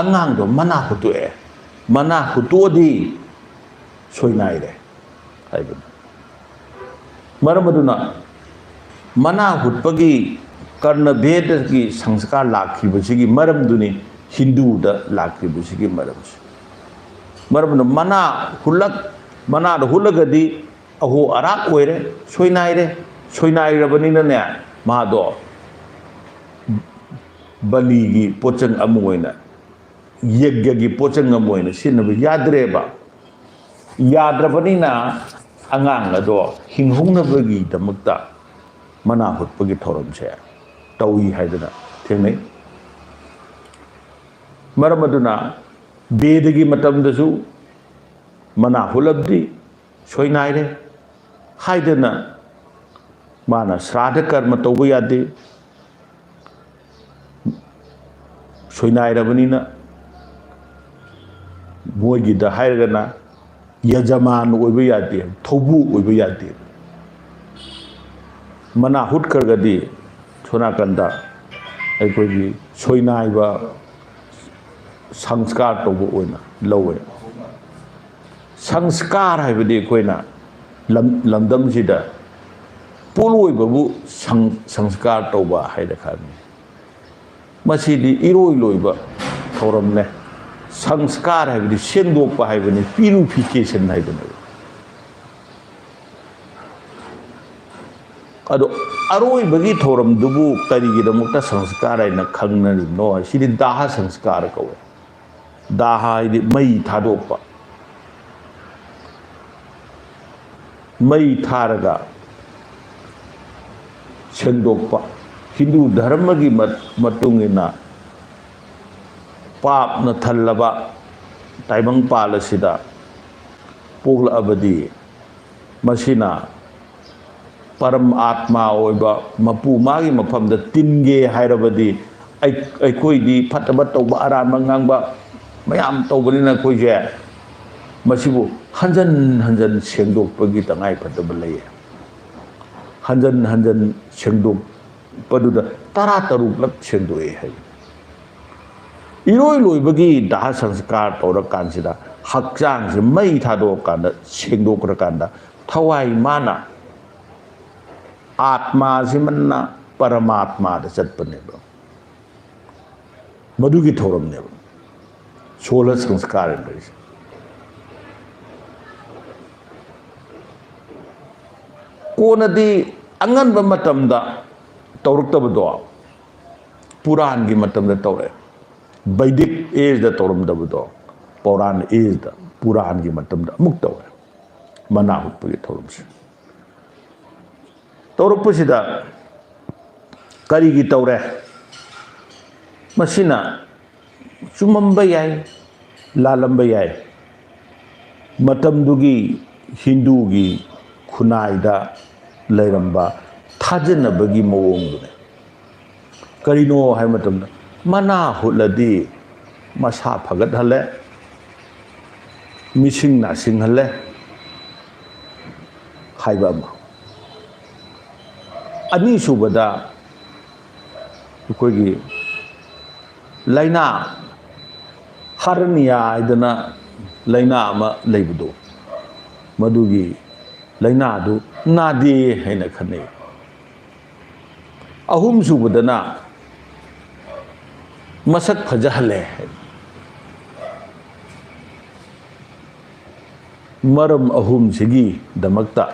ꯑꯉꯥꯡꯗꯣ ꯃꯅꯥ ꯍꯨꯠꯇꯣꯛꯑꯦ꯫ ꯃꯅꯥ ꯍꯨꯠꯇꯣꯛꯑꯗꯤ ꯁꯣꯏꯅꯥꯏꯔꯦ ꯍꯥꯏꯕꯅꯤ꯫ ꯃꯔꯝ ꯑꯗꯨꯅ ꯃꯅꯥ ꯍꯨꯠꯄꯒꯤ ꯀꯔꯅꯚꯦꯗꯒꯤ ꯁꯪꯁꯀꯥꯔ ꯂꯥꯛꯈꯤꯕꯁꯤꯒꯤ ꯃꯔꯝꯗꯨꯅꯤ ꯍꯤꯟꯗꯨꯗ ꯂꯥꯛꯈꯤꯕꯁꯤꯒꯤ ꯃꯔꯝꯁꯦ꯫ ꯃꯔꯝ ꯑꯗꯨꯅ ꯃꯅꯥ ꯍꯨꯠꯂꯛ-, ꯃꯅꯥꯗꯣ ꯍꯨꯠꯂꯒꯗꯤ ꯑꯍꯣ ꯑꯔꯥꯛ ꯑꯣꯏꯔꯦ, ꯁꯣꯏꯅꯥꯏꯔꯦ꯫ ꯁꯣꯏꯅꯥꯏꯔꯕꯅꯤꯅꯅꯦ, ꯃꯥꯗꯣ ꯕꯂꯤꯒꯤ ꯄꯣꯠꯆꯪ ꯑꯃ ꯑꯣꯏꯅ, ꯌꯒ꯭ꯌꯒꯤ ꯄꯣꯠꯆꯪ ꯑꯃ ꯑꯣꯏꯅ ꯁꯤꯖꯤꯟꯅꯕ ꯌꯥꯗ꯭ꯔꯦꯕ꯫ ꯌꯥꯗ꯭ꯔꯕꯅꯤꯅ ꯑꯉꯥꯡ ꯑꯗꯣ ꯍꯤꯡꯍꯧꯅꯕꯒꯤꯗꯃꯛꯇ ꯃꯅꯥ ꯍꯨꯠꯄꯒꯤ ꯊꯧꯔꯝꯁꯦ ꯇꯧꯏ ꯍꯥꯏꯗꯅ ꯊꯦꯡꯅꯩ꯫ ꯃꯔꯝ ꯑꯗꯨꯅ ꯕꯦꯗꯒꯤ ꯃꯇꯝꯗꯁꯨ ꯃꯅꯥ ꯍꯨꯠꯂꯕꯗꯤ ꯁꯣꯏꯅꯥꯏꯔꯦ ꯍꯥꯏꯗꯅ ꯃꯥꯅ ꯁ꯭ꯔꯥꯗ ꯀꯔꯃ ꯇꯧꯕ ꯌꯥꯗꯦ꯫ ꯁꯣꯏꯅꯥꯏꯔꯕꯅꯤꯅ ꯃꯣꯏꯒꯤꯗ ꯍꯥꯏꯔꯒꯅ ꯌꯖꯃꯥꯟ ꯑꯣꯏꯕ ꯌꯥꯗꯦ, ꯊꯧꯕꯨ ꯑꯣꯏꯕ ꯌꯥꯗꯦ꯫ ꯃꯅꯥ ꯍꯨꯠꯈ꯭ꯔꯒꯗꯤ ꯁꯣꯅꯥꯀꯟꯗ ꯑꯩꯈꯣꯏꯒꯤ ꯁꯣꯏꯅꯥꯏꯕ ꯁꯪꯁꯀꯥꯔ ꯇꯧꯕ ꯑꯣꯏꯅ ꯂꯧꯋꯦ꯫ ꯁꯪꯁꯀꯥꯔ ꯍꯥꯏꯕꯗꯤ ꯑꯩꯈꯣꯏꯅ ꯂꯝ-, ꯂꯝꯗꯝꯁꯤꯗ ꯄꯣꯠꯂꯣꯏꯕꯕꯨ ꯁꯪ-, ꯁꯪꯁꯀꯥꯔ ꯇꯧꯕ ꯍꯥꯏꯅ ꯈꯪꯉꯤ꯫ ꯃꯁꯤꯗꯤ ꯏꯔꯣꯏ ꯂꯣꯏꯕ ꯊꯧꯔꯝꯅꯦ꯫ ꯁꯪꯁꯀꯥꯔ ꯍꯥꯏꯕꯗꯤ ꯁꯦꯡꯗꯣꯛꯄ ꯍꯥꯏꯕꯅꯤ, ꯄ꯭ꯌꯨꯔꯤꯐꯤꯀꯦꯁꯟ ꯍꯥꯏꯕꯅꯦꯕ꯫ ꯑꯗꯣ ꯑꯔꯣꯏꯕꯒꯤ ꯊꯧꯔꯝꯗꯨꯕꯨ ꯀꯔꯤꯒꯤꯗꯃꯛꯇ ꯁꯪꯁꯀꯥꯔ ꯍꯥꯏꯅ ꯈꯪꯅꯔꯤꯕꯅꯣ? ꯁꯤꯗꯤ ꯗꯥꯍ ꯁꯪꯁꯀꯥꯔ ꯀꯧꯋꯦ꯫ ꯗꯥꯍ ꯍꯥꯏꯗꯤ ꯃꯩ ꯊꯥꯗꯣꯛꯄ꯫ ꯃꯩ ꯊꯥꯔꯒ ꯁꯦꯡꯗꯣꯛꯄ꯫ ꯍꯤꯟꯗꯨ ꯙꯔꯃꯒꯤ ꯃ-, ꯃꯇꯨꯡ ꯏꯟꯅ ꯄꯥꯞꯅ ꯊꯜꯂꯕ ꯇꯥꯏꯕꯪꯄꯥꯜ ꯑꯁꯤꯗ ꯄꯣꯛꯂꯛꯑꯕꯗꯤ ꯃꯁꯤꯅ ꯄꯔꯝ ꯑꯥꯠꯃꯥ ꯑꯣꯏꯕ ꯃꯄꯨ ꯃꯥꯒꯤ ꯃꯐꯝꯗ ꯇꯤꯟꯒꯦ ꯍꯥꯏꯔꯕꯗꯤ ꯑꯩ-, ꯑꯩꯈꯣꯏꯗꯤ ꯐꯠꯇꯕ ꯇꯧꯕ, ꯑꯔꯥꯟꯕ ꯉꯥꯡꯕ ꯃꯌꯥꯝ ꯇꯧꯕꯅꯤꯅ ꯑꯩꯈꯣꯏꯁꯦ ꯃꯁꯤꯕꯨ ꯍꯟꯖꯟ ꯍꯟꯖꯟ ꯁꯦꯡꯗꯣꯛꯄꯒꯤ ꯇꯉꯥꯏ ꯐꯗꯕ ꯂꯩꯌꯦ꯫ ꯍꯟꯖꯟ ꯍꯟꯖꯟ ꯁꯦꯡꯗꯣꯛꯄꯗꯨꯗ ꯇꯔꯥ ꯇꯔꯨꯛꯂꯛ ꯁꯦꯡꯗꯣꯛꯑꯦ ꯍꯥꯏ꯫ ꯏꯔꯣꯏ ꯂꯣꯏꯕꯒꯤ ꯗꯥꯍ ꯁꯪꯁꯀꯥꯔ ꯇꯧꯔꯀꯥꯟꯁꯤꯗ ꯍꯛꯆꯥꯡꯁꯦ ꯃꯩ ꯊꯥꯗꯣꯛꯑꯀꯥꯟꯗ ꯁꯦꯡꯗꯣꯛꯈ꯭ꯔꯀꯥꯟꯗ ꯊꯋꯥꯏ ꯃꯥꯅ ꯑꯥꯠꯃꯥꯁꯤꯃꯅ ꯄꯔꯃꯥꯠꯃꯥꯗ ꯆꯠꯄꯅꯦꯕ꯫ ꯃꯗꯨꯒꯤ ꯊꯧꯔꯝꯅꯦꯕ ꯁꯣꯂ ꯁꯪꯁꯀꯥꯔ ꯍꯥꯏꯔꯤꯁꯦ꯫ ꯀꯣꯟꯅꯗꯤ ꯑꯉꯟꯕ ꯃꯇꯝꯗ ꯇꯧꯔꯛꯇꯕꯗꯣ ꯄꯨꯔꯥꯟꯒꯤ ꯃꯇꯝꯗ ꯇꯧꯔꯛꯑꯦ꯫ ꯕꯩꯗꯤꯛ ꯑꯦꯖꯗ ꯇꯧꯔꯝꯗꯕꯗꯣ ꯄꯧꯔꯥꯟ ꯑꯦꯖꯗ, ꯄꯨꯔꯥꯟꯒꯤ ꯃꯇꯝꯗ ꯑꯃꯨꯛ ꯇꯧꯔꯦ꯫ ꯃꯅꯥ ꯍꯨꯠꯄꯒꯤ ꯊꯧꯔꯝꯁꯦ ꯇꯧꯔꯛꯄꯁꯤꯗ ꯀꯔꯤꯒꯤ ꯇꯧꯔꯦ? ꯃꯁꯤꯅ ꯆꯨꯝꯃꯝꯕ ꯌꯥꯏ, ꯂꯥꯜꯂꯝꯕ ꯌꯥꯏ꯫ ꯃꯇꯝꯗꯨꯒꯤ ꯍꯤꯟꯗꯨꯒꯤ ꯈꯨꯟꯅꯥꯏꯗ ꯂꯩꯔꯝꯕ ꯊꯥꯖꯅꯕꯒꯤ ꯃꯑꯣꯡꯗꯨꯅꯤ꯫ ꯀꯔꯤꯅꯣ ꯍꯥꯏꯕ ꯃꯇꯝꯗ, ꯃꯅꯥ ꯍꯨꯠꯂꯗꯤ ꯃꯁꯥ ꯐꯒꯠꯍꯜꯂꯦ, ꯃꯤꯁꯤꯡ ꯅꯥꯁꯤꯡꯍꯜꯂꯦ ꯍꯥꯏꯕ ꯑꯃ꯫ ꯑꯅꯤꯁꯨꯕꯗ, ꯑꯩꯈꯣꯏꯒꯤ ꯂꯥꯏꯅꯥ, ꯍꯔꯅꯤꯌꯥ ꯍꯥꯏꯗꯅ ꯂꯥꯏꯅꯥ ꯑꯃ ꯂꯩꯕꯗꯣ, ꯃꯗꯨꯒꯤ ꯂꯥꯏꯅꯥꯗꯨ ꯅꯥꯗꯦ ꯍꯥꯏꯅ ꯈꯟꯅꯩ꯫ ꯑꯍꯨꯝꯁꯨꯕꯗꯅ ꯃꯁꯛ ꯐꯖꯍꯜꯂꯦ꯫ ꯃꯔꯝ ꯑꯍꯨꯝꯁꯤꯒꯤꯗꯃꯛꯇ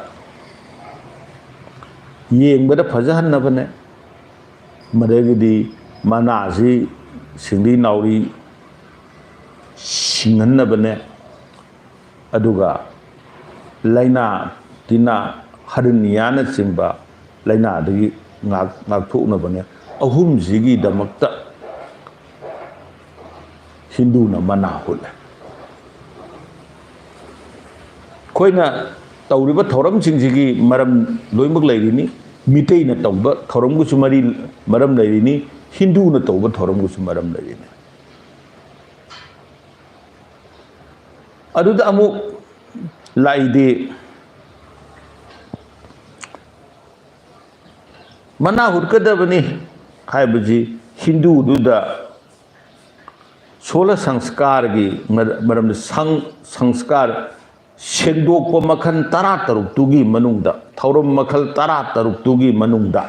ꯌꯦꯡꯕꯗ ꯐꯖꯍꯟꯅꯕꯅꯦ, ꯃꯗꯒꯤꯗꯤ ꯃꯅꯥꯁꯤ ꯁꯤꯡꯂꯤ ꯅꯥꯎꯔꯤ ꯁꯤꯡꯍꯟꯅꯕꯅꯦ, ꯑꯗꯨꯒ ꯂꯥꯏꯅꯥ ꯇꯤꯟꯅꯥ, ꯍꯔꯅꯤꯌꯥꯅꯆꯤꯡꯕ ꯂꯥꯏꯅꯥꯗꯒꯤ ꯉꯥꯛ-, ꯉꯥꯛꯊꯣꯛꯅꯕꯅꯦ꯫ ꯑꯍꯨꯝꯁꯤꯒꯤꯗꯃꯛꯇ ꯍꯤꯟꯗꯨꯅ ꯃꯅꯥ ꯍꯨꯠꯂꯦ꯫ ꯑꯩꯈꯣꯏꯅ ꯇꯧꯔꯤꯕ ꯊꯧꯔꯝꯁꯤꯡꯁꯤꯒꯤ ꯃꯔꯝ ꯂꯣꯏꯅꯃꯛ ꯂꯩꯔꯤꯅꯤ꯫ ꯃꯤꯇꯩꯅ ꯇꯧꯕ ꯊꯧꯔꯝꯒꯁꯨ ꯃꯔꯤ, ꯃꯔꯝ ꯂꯩꯔꯤꯅꯤ, ꯍꯤꯟꯗꯨꯅ ꯇꯧꯕ ꯊꯧꯔꯝꯒꯁꯨ ꯃꯔꯝ ꯂꯩꯔꯤꯅꯤ꯫ ꯑꯗꯨꯗ ꯑꯃꯨꯛ ꯂꯥꯛꯏꯗꯤ, ꯃꯅꯥ ꯍꯨꯠꯀꯗꯕꯅꯤ ꯍꯥꯏꯕꯁꯤ ꯍꯤꯟꯗꯨꯗꯨꯗ ꯁꯣꯂ ꯁꯪꯁꯀꯥꯔꯒꯤ ꯃꯔ-, ꯃꯔꯝꯗ, ꯁꯪ-, ꯁꯪꯁꯀꯥꯔ ꯁꯦꯡꯗꯣꯛꯄ ꯃꯈꯜ ꯇꯔꯥ ꯇꯔꯨꯛꯇꯨꯒꯤ ꯃꯅꯨꯡꯗ, ꯊꯧꯔꯝ ꯃꯈꯜ ꯇꯔꯥ ꯇꯔꯨꯛꯇꯨꯒꯤ ꯃꯅꯨꯡꯗ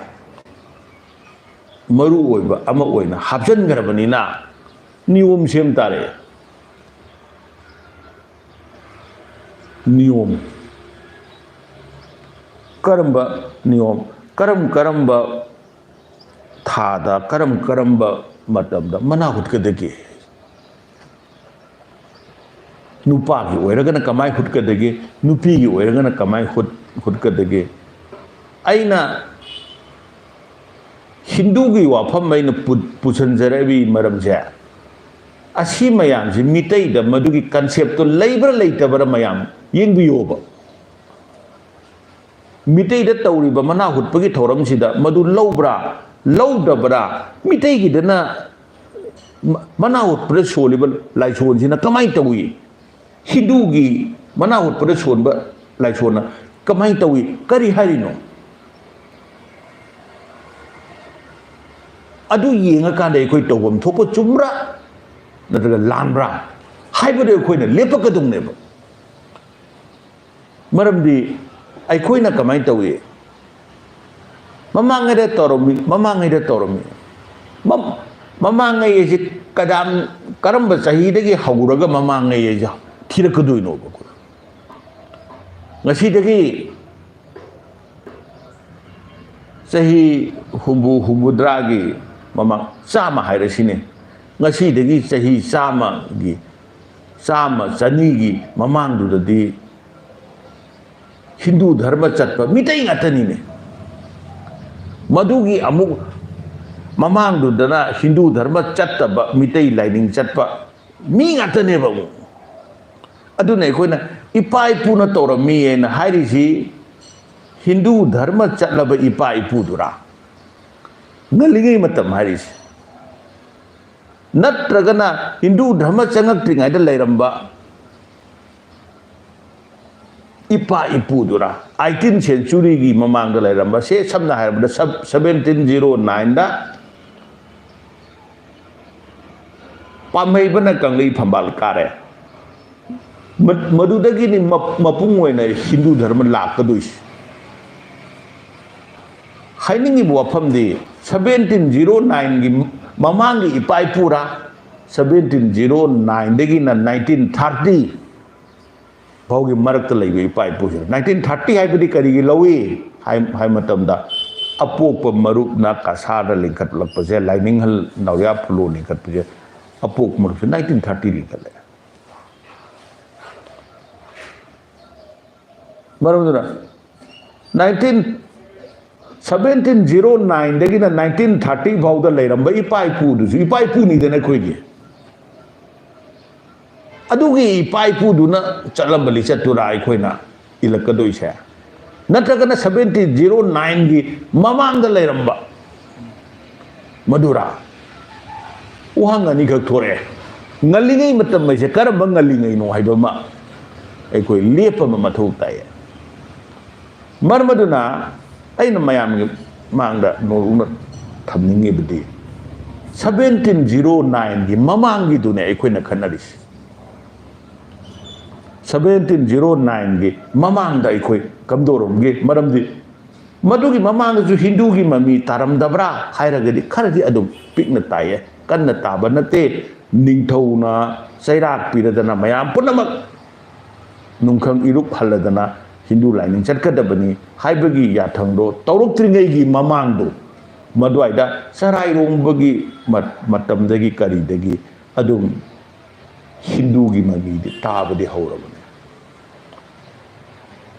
ꯃꯔꯨ ꯑꯣꯏꯕ ꯑꯃ ꯑꯣꯏꯅ ꯍꯥꯞꯆꯤꯟꯈ꯭ꯔꯕꯅꯤꯅ, ꯅꯤꯌꯣꯝ ꯁꯦꯝ ꯇꯥꯔꯛꯑꯦ꯫ ꯅꯤꯌꯣꯝ꯫ ꯀꯔꯝꯕ ꯅꯤꯌꯣꯝ? ꯀꯔꯝ ꯀꯔꯝꯕ ꯊꯥꯗ, ꯀꯔꯝ ꯀꯔꯝꯕ ꯃꯇꯝꯗ ꯃꯅꯥ ꯍꯨꯠꯀꯗꯒꯦ? ꯅꯨꯄꯥꯒꯤ ꯑꯣꯏꯔꯒꯅ ꯀꯃꯥꯏ ꯍꯨꯠꯀꯗꯒꯦ, ꯅꯨꯄꯤꯒꯤ ꯑꯣꯏꯔꯒꯅ ꯀꯃꯥꯏ ꯍꯨꯠ-, ꯍꯨꯠꯀꯗꯒꯦ? ꯑꯩꯅ ꯍꯤꯟꯗꯨꯒꯤ ꯋꯥꯐꯝ ꯑꯩꯅ ꯄꯨ-, ꯄꯨꯁꯤꯟꯖꯔꯛꯏ ꯃꯔꯝꯁꯦ, ꯑꯁꯤ ꯃꯌꯥꯝꯁꯤ ꯃꯤꯇꯩꯗ ꯃꯗꯨꯒꯤ concept ꯇꯣ ꯂꯩꯕ꯭ꯔꯥ ꯂꯩꯇꯕ꯭ꯔꯥ ꯃꯌꯥꯝ ꯌꯦꯡꯕꯤꯌꯣꯕ꯫ ꯃꯤꯇꯩꯗ ꯇꯧꯔꯤꯕ ꯃꯅꯥ ꯍꯨꯠꯄꯒꯤ ꯊꯧꯔꯝꯁꯤꯗ ꯃꯗꯨ ꯂꯧꯕ꯭ꯔꯥ, ꯂꯧꯗꯕ꯭ꯔꯥ? ꯃꯤꯇꯩꯒꯤꯗꯅ ꯃ-, ꯃꯅꯥ ꯍꯨꯠꯄꯗ ꯁꯣꯜꯂꯤꯕ ꯂꯥꯏꯁꯣꯟꯁꯤꯅ ꯀꯃꯥꯏꯅ ꯇꯧꯏ? ꯍꯤꯟꯗꯨꯒꯤ ꯃꯅꯥ ꯍꯨꯠꯄꯗ ꯁꯣꯟꯕ ꯂꯥꯏꯁꯣꯟꯅ ꯀꯃꯥꯏꯅ ꯇꯧꯏ? ꯀꯔꯤ ꯍꯥꯏꯔꯤꯅꯣ? ꯑꯗꯨ ꯌꯦꯡꯉꯀꯥꯟꯗ ꯑꯩꯈꯣꯏ ꯇꯧꯐꯝ ꯊꯣꯛꯄ ꯆꯨꯝꯕ꯭ꯔꯥ ꯅꯠꯇ꯭ꯔꯒ ꯂꯥꯟꯕ꯭ꯔꯥ ꯍꯥꯏꯕꯗꯨ ꯑꯩꯈꯣꯏꯅ ꯂꯦꯞꯄꯛꯀꯗꯧꯅꯦꯕ꯫ ꯃꯔꯝꯗꯤ ꯑꯩꯈꯣꯏꯅ ꯀꯃꯥꯏꯅ ꯇꯧꯏ? ꯃꯃꯥꯡꯉꯩꯗ ꯇꯧꯔꯝꯃꯤ, ꯃꯃꯥꯡꯉꯩꯗ ꯇꯧꯔꯝꯃꯤ꯫ ꯃꯝ-, ꯃꯃꯥꯡꯉꯩ ꯑꯁꯤ ꯀꯗꯥꯝ, ꯀꯔꯝꯕ ꯆꯍꯤꯗꯒꯤ ꯍꯧꯔꯒ ꯃꯃꯥꯡꯉꯩ ꯑꯁꯤ ꯊꯤꯔꯛꯀꯗꯣꯏꯅꯣꯕ ꯑꯩꯈꯣꯏ? ꯉꯁꯤꯗꯒꯤ ꯆꯍꯤ ꯍꯨꯝꯐꯨ, ꯍꯨꯝꯐꯨꯇꯔꯥꯒꯤ ꯃꯃꯥꯡ, ꯆꯥꯝꯃ ꯍꯥꯏꯔꯁꯤꯅꯦ, ꯉꯁꯤꯗꯒꯤ ꯆꯍꯤ ꯆꯥꯝꯃꯒꯤ, ꯆꯥꯝꯃ, ꯆꯅꯤꯒꯤ ꯃꯃꯥꯡꯗꯨꯗꯗꯤ ꯍꯤꯟꯗꯨ ꯙꯔꯃ ꯆꯠꯄ ꯃꯤꯇꯩ ꯉꯥꯛꯇꯅꯤꯅꯦ꯫ ꯃꯗꯨꯒꯤ ꯑꯃꯨꯛ ꯃꯃꯥꯡꯗꯨꯗꯅ ꯍꯤꯟꯗꯨ ꯙꯔꯃ ꯆꯠꯇꯕ, ꯃꯤꯇꯩ ꯂꯥꯏꯅꯤꯡ ꯆꯠꯄ ꯃꯤ ꯉꯥꯛꯇꯅꯦꯕ ꯑꯃꯨꯛ꯫ ꯑꯗꯨꯅ ꯑꯩꯈꯣꯏꯅ ꯏꯄꯥ ꯏꯄꯨꯅ ꯇꯧꯔꯝꯃꯤ ꯍꯥꯏꯅ ꯍꯥꯏꯔꯤꯁꯤ ꯍꯤꯟꯗꯨ ꯙꯔꯃ ꯆꯠꯂꯕ ꯏꯄꯥ ꯏꯄꯨꯗꯨꯔꯥ? ꯉꯜꯂꯤꯉꯩ ꯃꯇꯝ ꯍꯥꯏꯔꯤꯁꯦ꯫ ꯅꯠꯇ꯭ꯔꯒꯅ ꯍꯤꯟꯗꯨ ꯙꯔꯃ ꯆꯪꯉꯛꯇ꯭ꯔꯤꯉꯩꯗ ꯂꯩꯔꯝꯕ ꯏꯄꯥ ꯏꯄꯨꯗꯨꯔꯥ? ꯑꯥꯏꯇꯤꯟ ꯁꯦꯟꯆꯨꯔꯤꯒꯤ ꯃꯃꯥꯡꯗ ꯂꯩꯔꯝꯕ, ꯁꯦ ꯁꯝꯅ ꯍꯥꯏꯔꯕꯗ ꯁꯕ-, ꯁꯕꯦꯟꯇꯤꯟ ꯖꯤꯔꯣ ꯅꯥꯏꯟꯗ ꯄꯥꯝꯍꯩꯕꯅ ꯀꯪꯂꯩ ꯐꯝꯕꯥꯜ ꯀꯥꯔꯦ꯫ ꯃ-, ꯃꯗꯨꯗꯒꯤꯅꯤ ꯃ-, ꯃꯄꯨꯡ ꯑꯣꯏꯅ ꯍꯤꯟꯗꯨ ꯙꯔꯃ ꯂꯥꯛꯀꯗꯣꯏꯁꯦ꯫ ꯍꯥꯏꯅꯤꯡꯉꯤꯕ ꯋꯥꯐꯝꯗꯤ, ꯁꯕꯦꯟꯇꯤꯟ ꯖꯤꯔꯣ ꯅꯥꯏꯟꯒꯤ ꯃꯃꯥꯡꯒꯤ ꯏꯄꯥ ꯏꯄꯨꯔꯥ, ꯁꯕꯦꯟꯇꯤꯟ ꯖꯤꯔꯣ ꯅꯥꯏꯟꯗꯒꯤꯅ ꯅꯥꯏꯟꯇꯤꯟ ꯊꯥꯔꯇꯤ ꯐꯥꯎꯒꯤ ꯃꯔꯛꯇ ꯂꯩꯕ ꯏꯄꯥ ꯏꯄꯨꯁꯤꯡ꯫ ꯅꯥꯏꯟꯇꯤꯟ ꯊꯥꯔꯇꯤ ꯍꯥꯏꯕꯗꯤ ꯀꯔꯤꯒꯤ ꯂꯧꯏ ꯍꯥꯏ, ꯍꯥꯏ ꯃꯇꯝꯗ, ꯑꯄꯣꯛꯄ ꯃꯔꯨꯞꯅ ꯀꯁꯥꯔꯗ ꯂꯤꯡꯈꯠꯂꯛꯄꯁꯦ, ꯂꯥꯏꯅꯤꯡꯍꯜ ꯅꯥꯎꯔꯤꯌꯥ ꯐꯨꯂꯣ ꯂꯤꯡꯈꯠꯄꯁꯦ, ꯑꯄꯣꯛꯄ ꯃꯔꯨꯞꯁꯦ ꯅꯥꯏꯟꯇꯤꯟ ꯊꯥꯔꯇꯤ ꯂꯤꯡꯈꯠꯂꯦ꯫ ꯃꯔꯝ ꯑꯗꯨꯅ nineteen seventeen zero nineꯗꯒꯤꯅ nineteen thirty ꯐꯥꯎꯗ ꯂꯩꯔꯝꯕ ꯏꯄꯥ ꯏꯄꯨꯗꯨꯁꯨ ꯏꯄꯥ ꯏꯄꯨꯅꯤꯗꯅ ꯑꯩꯈꯣꯏꯒꯤ꯫ ꯑꯗꯨꯒꯤ ꯏꯄꯥ ꯏꯄꯨꯗꯨꯅ ꯆꯠꯂꯝꯕ ꯂꯤꯆꯠꯇꯨꯔꯥ ꯑꯩꯈꯣꯏꯅ ꯏꯜꯂꯛꯀꯗꯣꯏꯁꯦ? ꯅꯠꯇ꯭ꯔꯒꯅ seventeen zero nineꯒꯤ ꯃꯃꯥꯡꯗ ꯂꯩꯔꯝꯕ ꯃꯗꯨꯔꯥ? ꯋꯥꯍꯪ ꯑꯅꯤꯈꯛ ꯊꯣꯔꯛꯑꯦ꯫ ꯉꯜꯂꯤꯉꯩ ꯃꯇꯝ ꯍꯥꯏꯁꯦ ꯀꯔꯝꯕ ꯉꯜꯂꯤꯉꯩꯅꯣ ꯍꯥꯏꯕ ꯑꯃ ꯑꯩꯈꯣꯏ ꯂꯦꯞꯄ ꯑꯃ ꯃꯊꯧ ꯇꯥꯏꯌꯦ꯫ ꯃꯔꯝ ꯑꯗꯨꯅ ꯑꯩꯅ ꯃꯌꯥꯝꯒꯤ ꯃꯥꯡꯗ ꯅꯣꯜꯂꯨꯛꯅ ꯊꯝꯅꯤꯡꯉꯤꯕꯗꯤ seventeen zero nineꯒꯤ ꯃꯃꯥꯡꯒꯤꯗꯨꯅꯦ ꯑꯩꯈꯣꯏꯅ ꯈꯟꯅꯔꯤꯁꯤ꯫ Seventeen zero nineꯒꯤ ꯃꯃꯥꯡꯗ ꯑꯩꯈꯣꯏ ꯀꯝꯗꯧꯔꯝꯒꯦ? ꯃꯔꯝꯗꯤ ꯃꯗꯨꯒꯤ ꯃꯃꯥꯡꯗꯁꯨ ꯍꯤꯟꯗꯨꯒꯤ ꯃꯃꯤ ꯇꯥꯔꯝꯗꯕ꯭ꯔꯥ ꯍꯥꯏꯔꯒꯗꯤ ꯈꯔꯗꯤ ꯑꯗꯨꯝ ꯄꯤꯛꯅ ꯇꯥꯏꯌꯦ, ꯀꯟꯅ ꯇꯥꯕ ꯅꯠꯇꯦ꯫ ꯅꯤꯡꯊꯧꯅ ꯆꯩꯔꯥꯛ ꯄꯤꯔꯗꯅ ꯃꯌꯥꯝ ꯄꯨꯝꯅꯃꯛ ꯅꯨꯡꯈꯪ ꯏꯔꯨꯞ ꯍꯜꯂꯗꯅ ꯍꯤꯟꯗꯨ ꯂꯥꯏꯅꯤꯡ ꯆꯠꯀꯗꯕꯅꯤ ꯍꯥꯏꯕꯒꯤ ꯌꯥꯊꯪꯗꯣ ꯇꯧꯔꯛꯇ꯭ꯔꯤꯉꯩꯒꯤ ꯃꯃꯥꯡꯗꯣ, ꯃꯗꯨꯋꯥꯏꯗ ꯆꯔꯥꯏꯔꯣꯡꯕꯒꯤ ꯃ-, ꯃꯇꯝꯗꯒꯤ ꯀꯔꯤꯗꯒꯤ ꯑꯗꯨꯝ ꯍꯤꯟꯗꯨꯒꯤ ꯃꯃꯤꯗꯤ ꯇꯥꯕꯗꯤ ꯍꯧꯔꯕꯅꯤ꯫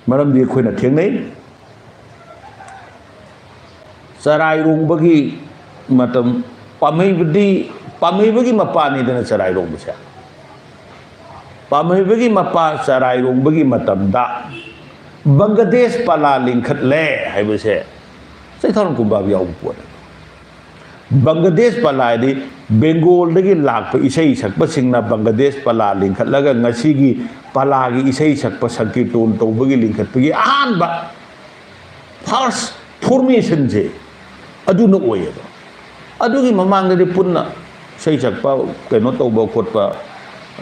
ꯃꯔꯝꯗꯤ ꯑꯩꯈꯣꯏꯅ ꯊꯦꯡꯅꯩ, ꯆꯔꯥꯏꯔꯣꯡꯕꯒꯤ ꯃꯇꯝ, ꯄꯥꯝꯍꯩꯕꯗꯤ, ꯄꯥꯝꯍꯩꯕꯒꯤ ꯃꯄꯥꯅꯤꯗꯅ ꯆꯔꯥꯏꯔꯣꯡꯕꯁꯦ꯫ ꯄꯥꯝꯍꯩꯕꯒꯤ ꯃꯄꯥ ꯆꯔꯥꯏꯔꯣꯡꯕꯒꯤ ꯃꯇꯝꯗ ꯕꯪꯒ꯭ꯂꯥꯗꯦꯁ ꯄꯂꯥ ꯂꯤꯡꯈꯠꯂꯦ ꯍꯥꯏꯕꯁꯦ ꯆꯩꯊꯥꯔꯣꯟ ꯀꯨꯝꯕꯥꯕ ꯌꯥꯎꯕ ꯄꯣꯠꯅꯤ꯫ ꯕꯪꯒ꯭ꯂꯥꯗꯦꯁ ꯄꯂꯥ ꯍꯥꯏꯗꯤ ꯕꯦꯡꯒꯣꯜꯗꯒꯤ ꯂꯥꯛꯄ ꯏꯁꯩ ꯁꯛꯄꯁꯤꯡꯅ ꯕꯪꯒ꯭ꯂꯥꯗꯦꯁ ꯄꯂꯥ ꯂꯤꯡꯈꯠꯂꯒ ꯉꯁꯤꯒꯤ ꯄꯂꯥꯒꯤ ꯏꯁꯩ ꯁꯛꯄ ꯁꯪꯀꯤꯔꯇꯣꯟ ꯇꯧꯕꯒꯤ ꯂꯤꯡꯈꯠꯄꯒꯤ ꯑꯍꯥꯟꯕ first formationꯁꯦ ꯑꯗꯨꯅ ꯑꯣꯏꯌꯦꯕ꯫ ꯑꯗꯨꯒꯤ ꯃꯃꯥꯡꯗꯗꯤ ꯄꯨꯟꯅ ꯏꯁꯩ ꯁꯛꯄ, ꯀꯩꯅꯣ ꯇꯧꯕ ꯈꯣꯠꯄ,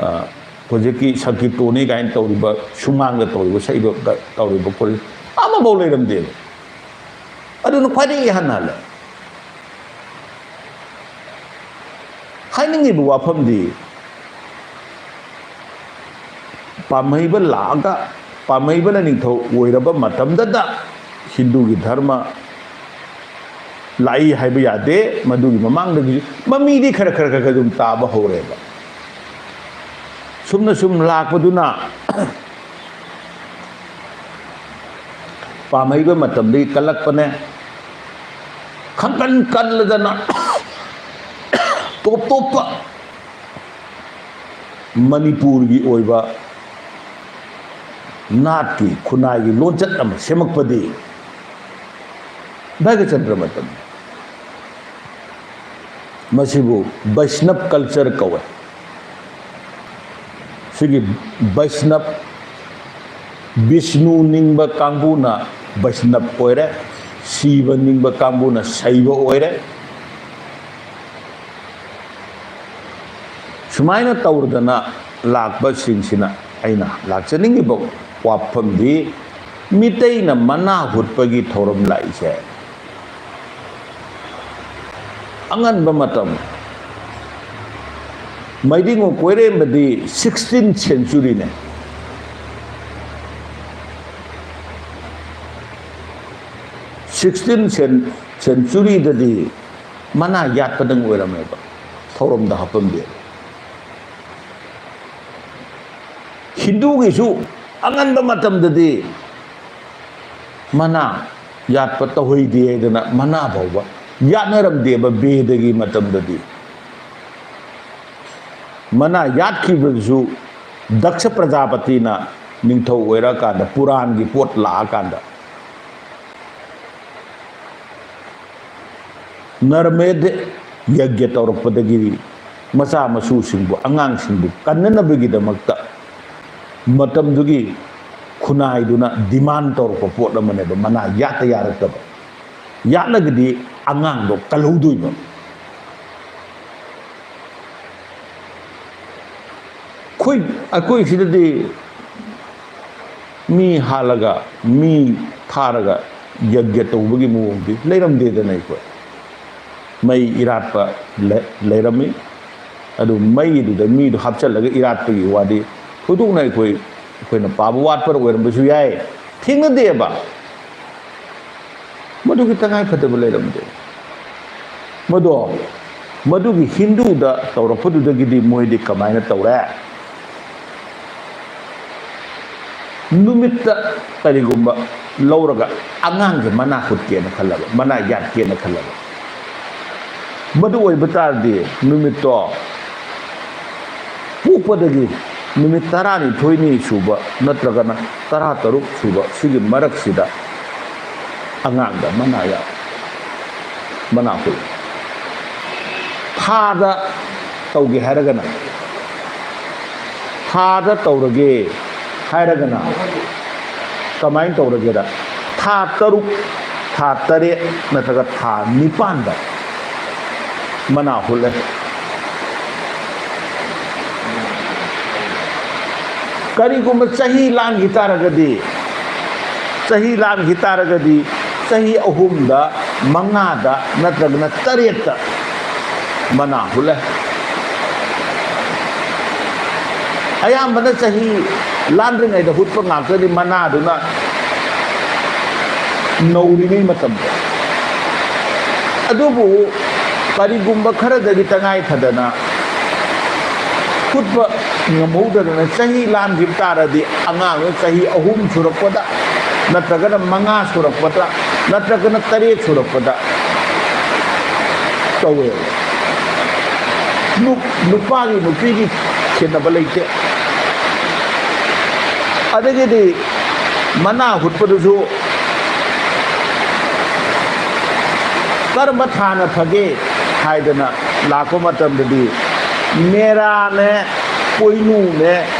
ꯑ, ꯍꯧꯖꯤꯛꯀꯤ ꯁꯪꯀꯤꯔꯇꯣꯟꯅꯤ ꯀꯥꯏꯅ ꯇꯧꯔꯤꯕ, ꯁꯨꯃꯥꯡꯗ ꯇꯧꯔꯤꯕ, ꯁꯛꯏꯕ, ꯇꯧꯔꯤꯕ ꯈꯣꯠꯂꯤ ꯑꯃꯐꯥꯎ ꯂꯩꯔꯝꯗꯦꯕ꯫ ꯑꯗꯨꯅ ꯈ꯭ꯋꯥꯏꯗꯒꯤ ꯏꯍꯥꯟ ꯍꯥꯜꯂꯦ꯫ ꯍꯥꯏꯅꯤꯡꯉꯤꯕ ꯋꯥꯐꯝꯗꯤ, ꯄꯥꯝꯍꯩꯕ ꯂꯥꯛꯑꯒ, ꯄꯥꯝꯍꯩꯕꯅ ꯅꯤꯡꯊꯧ ꯑꯣꯏꯔꯕ ꯃꯇꯝꯗꯗ ꯍꯤꯟꯗꯨꯒꯤ ꯙꯔꯃ ꯂꯥꯛꯏ ꯍꯥꯏꯕ ꯌꯥꯗꯦ꯫ ꯃꯗꯨꯒꯤ ꯃꯃꯥꯡꯗꯒꯤ ꯃꯃꯤꯗꯤ ꯈꯔ ꯈꯔ ꯈꯔ ꯈꯔ ꯑꯗꯨꯝ ꯇꯥꯕ ꯍꯧꯔꯦꯕ꯫ ꯁꯨꯝꯅ ꯁꯨꯝ ꯂꯥꯛꯄꯗꯨꯅ ꯄꯥꯝꯍꯩꯕ ꯃꯇꯝꯗꯒꯤ ꯀꯜꯂꯛꯄꯅꯦ꯫ ꯈꯪꯀꯟ ꯀꯜꯂꯗꯅ ꯇꯣꯞ ꯇꯣꯞꯄ ꯃꯅꯤꯄꯨꯔꯒꯤ ꯑꯣꯏꯕ ꯅꯥꯠꯀꯤ ꯈꯨꯟꯅꯥꯏꯒꯤ ꯂꯣꯟꯆꯠ ꯑꯃ ꯁꯦꯝꯃꯛꯄꯗꯤ ꯚꯥꯒ꯭ꯌꯆꯟꯗ꯭ꯔ ꯃꯇꯝ꯫ ꯃꯁꯤꯕꯨ ꯕꯩꯁꯅꯕ culture ꯀꯧꯋꯦ꯫ ꯁꯤꯒꯤ ꯕꯩꯁꯅꯕ, ꯕꯤꯁꯅꯨ ꯅꯤꯡꯕ ꯀꯥꯡꯕꯨꯅ ꯕꯩꯁꯅꯕ ꯑꯣꯏꯔꯦ, ꯁꯤꯕ ꯅꯤꯡꯕ ꯀꯥꯡꯕꯨꯅ ꯁꯩꯕ ꯑꯣꯏꯔꯦ꯫ ꯁꯨꯃꯥꯏꯅ ꯇꯧꯔꯗꯅ ꯂꯥꯛꯄꯁꯤꯡꯁꯤꯅ ꯑꯩꯅ ꯂꯥꯛꯆꯅꯤꯡꯉꯤꯕ ꯋꯥꯐꯝꯗꯤ, ꯃꯤꯇꯩꯅ ꯃꯅꯥ ꯍꯨꯠꯄꯒꯤ ꯊꯧꯔꯝ ꯂꯥꯛꯏꯁꯦ ꯑꯉꯟꯕ ꯃꯇꯝ, ꯃꯩꯗꯤꯡꯉꯨ ꯀꯣꯏꯔꯦꯝꯕꯗꯤ sixteenth centuryꯅꯦ꯫ Sixteenth centuryꯗꯗꯤ ꯃꯅꯥ ꯌꯥꯠꯄꯗꯪ ꯑꯣꯏꯔꯝꯃꯦꯕ, ꯊꯧꯔꯝꯗ ꯍꯥꯞꯄꯝꯗꯦꯕ꯫ ꯍꯤꯟꯗꯨꯒꯤꯁꯨ ꯑꯉꯟꯕ ꯃꯇꯝꯗꯗꯤ ꯃꯅꯥ ꯌꯥꯠꯄ ꯇꯧꯍꯩꯗꯦ ꯍꯥꯏꯗꯅ ꯃꯅꯥ ꯐꯥꯎꯕ ꯌꯥꯠꯅꯔꯝꯗꯦꯕ ꯕꯦꯗꯒꯤ ꯃꯇꯝꯗꯗꯤ꯫ ꯃꯅꯥ ꯌꯥꯠꯈꯤꯕꯗꯨꯁꯨ ꯗꯛꯁ ꯄ꯭ꯔꯖꯥꯄꯇꯤꯅ ꯅꯤꯡꯊꯧ ꯑꯣꯏꯔꯛꯑꯀꯥꯟꯗ, ꯄꯨꯔꯥꯟꯒꯤ ꯄꯣꯠ ꯂꯥꯛꯑꯀꯥꯟꯗ, ꯅꯔꯃꯦꯗ ꯌꯒ꯭ꯌ ꯇꯧꯔꯛꯄꯗꯒꯤꯗꯤ ꯃꯆꯥ ꯃꯁꯨꯁꯤꯡꯕꯨ, ꯑꯉꯥꯡꯁꯤꯡꯕꯨ ꯀꯟꯅꯅꯕꯒꯤꯗꯃꯛꯇ ꯃꯇꯝꯗꯨꯒꯤ ꯈꯨꯟꯅꯥꯏꯗꯨꯅ demand ꯇꯧꯔꯛꯄ ꯄꯣꯠ ꯑꯃꯅꯦꯕ, ꯃꯅꯥ ꯌꯥꯠꯇ ꯌꯥꯔꯛꯇꯕ꯫ ꯌꯥꯠꯂꯒꯗꯤ ꯑꯉꯥꯡꯗꯣ ꯀꯜꯍꯧꯗꯣꯏꯕ꯫ ꯑꯩꯈꯣꯏ, ꯑꯩꯈꯣꯏ ꯁꯤꯗꯗꯤ ꯃꯤ ꯍꯥꯠꯂꯒ, ꯃꯤ ꯊꯥꯔꯒ ꯌꯒ꯭ꯌ ꯇꯧꯕꯒꯤ ꯃꯑꯣꯡꯗꯤ ꯂꯩꯔꯝꯗꯦꯗꯅ꯫ ꯑꯩꯈꯣꯏ ꯃꯩ ꯏꯔꯥꯠꯄ ꯂꯩ-, ꯂꯩꯔꯝꯃꯤ꯫ ꯑꯗꯨ ꯃꯩꯗꯨꯗ ꯃꯤꯗꯨ ꯍꯥꯞꯆꯤꯜꯂꯒ ꯏꯔꯥꯠꯄꯒꯤ ꯋꯥꯗꯤ ꯊꯣꯏꯗꯣꯛꯅ ꯑꯩꯈꯣꯏ, ꯑꯩꯈꯣꯏꯅ ꯄꯥꯕ ꯋꯥꯠꯄꯅ ꯑꯣꯏꯔꯝꯕꯁꯨ ꯌꯥꯏ, ꯊꯦꯡꯅꯗꯦꯕ꯫ ꯃꯗꯨꯒꯤ ꯇꯉꯥꯏ ꯐꯗꯕ ꯂꯩꯔꯝꯗꯦ꯫ ꯃꯗꯣ, ꯃꯗꯨꯒꯤ ꯍꯤꯟꯗꯨꯗ ꯇꯧꯔꯛꯄꯗꯨꯗꯒꯤꯗꯤ ꯃꯣꯏꯗꯤ ꯀꯃꯥꯏꯅ ꯇꯧꯔꯦ? ꯅꯨꯃꯤꯠꯇ ꯀꯔꯤꯒꯨꯝꯕ ꯂꯧꯔꯒ ꯑꯉꯥꯡꯁꯦ ꯃꯅꯥ ꯍꯨꯠꯀꯦꯅ ꯈꯜꯂꯕ, ꯃꯅꯥ ꯌꯥꯠꯀꯦꯅ ꯈꯜꯂꯕ꯫ ꯃꯗꯨ ꯑꯣꯏꯕ ꯇꯥꯔꯗꯤ ꯅꯨꯃꯤꯠꯇꯣ ꯄꯣꯛꯄꯗꯒꯤ ꯅꯨꯃꯤꯠ ꯇꯔꯥꯅꯤꯊꯣꯏꯅꯤ ꯁꯨꯕ ꯅꯠꯇ꯭ꯔꯒꯅ ꯇꯔꯥꯇꯔꯨꯛ ꯁꯨꯕ ꯁꯤꯒꯤ ꯃꯔꯛꯁꯤꯗ ꯑꯉꯥꯡꯗ ꯃꯅꯥ ꯌꯥꯠ, ꯃꯅꯥ ꯍꯨꯠ꯫ ꯊꯥꯗ ꯇꯧꯒꯦ ꯍꯥꯏꯔꯒꯅ, ꯊꯥꯗ ꯇꯧꯔꯒꯦ ꯍꯥꯏꯔꯒꯅ ꯀꯃꯥꯏꯅ ꯇꯧꯔꯒꯦꯗ? ꯊꯥ ꯇꯔꯨꯛ, ꯊꯥ ꯇꯔꯦꯠ ꯅꯠꯇ꯭ꯔꯒ ꯊꯥ ꯅꯤꯄꯥꯟꯗ ꯃꯅꯥ ꯍꯨꯠꯂꯦ꯫ ꯀꯔꯤꯒꯨꯝꯕ ꯆꯍꯤ ꯂꯥꯟꯈꯤ ꯇꯥꯔꯒꯗꯤ, ꯆꯍꯤ ꯂꯥꯟꯈꯤ ꯇꯥꯔꯒꯗꯤ ꯆꯍꯤ ꯑꯍꯨꯝꯗ, ꯃꯉꯥꯗ ꯅꯠꯇ꯭ꯔꯒꯅ ꯇꯔꯦꯠꯇ ꯃꯅꯥ ꯍꯨꯠꯂꯦ꯫ ꯑꯌꯥꯝꯕꯅ ꯆꯍꯤ ꯂꯥꯟꯗ꯭ꯔꯤꯉꯩꯗ ꯍꯨꯠꯄ ꯉꯥꯛꯇꯅꯤ ꯃꯅꯥꯗꯨꯅ ꯅꯧꯔꯤꯉꯩ ꯃꯇꯝꯗ꯫ ꯑꯗꯨꯕꯨ ꯀꯔꯤꯒꯨꯝꯕ ꯈꯔꯗꯗꯤ ꯇꯉꯥꯏ ꯐꯗꯅ ꯍꯨꯠꯄ ꯉꯝꯍꯧꯗꯗꯅ ꯆꯍꯤ ꯂꯥꯟꯈꯤꯕ ꯇꯥꯔꯗꯤ ꯑꯉꯥꯡꯗꯨ ꯆꯍꯤ ꯑꯍꯨꯝ ꯁꯨꯔꯛꯄꯗ ꯅꯠꯇ꯭ꯔꯒꯅ ꯃꯉꯥ ꯁꯨꯔꯛꯄꯗ ꯅꯠꯇ꯭ꯔꯒꯅ ꯇꯔꯦꯠ ꯁꯨꯔꯛꯄꯗ ꯇꯧꯋꯦꯕ꯫ ꯅꯨ-, ꯅꯨꯄꯥꯒꯤ ꯅꯨꯄꯤꯒꯤ ꯈꯦꯠꯅꯕ ꯂꯩꯇꯦ꯫ ꯑꯗꯒꯤꯗꯤ ꯃꯅꯥ ꯍꯨꯠꯄꯗꯨꯁꯨ ꯀꯔꯝꯕ ꯊꯥꯅ ꯐꯒꯦ ꯍꯥꯏꯗꯅ ꯂꯥꯛꯄ ꯃꯇꯝꯗꯗꯤ ꯃꯦꯔꯥꯅꯦ, ꯄꯣꯏꯅꯨꯅꯦ,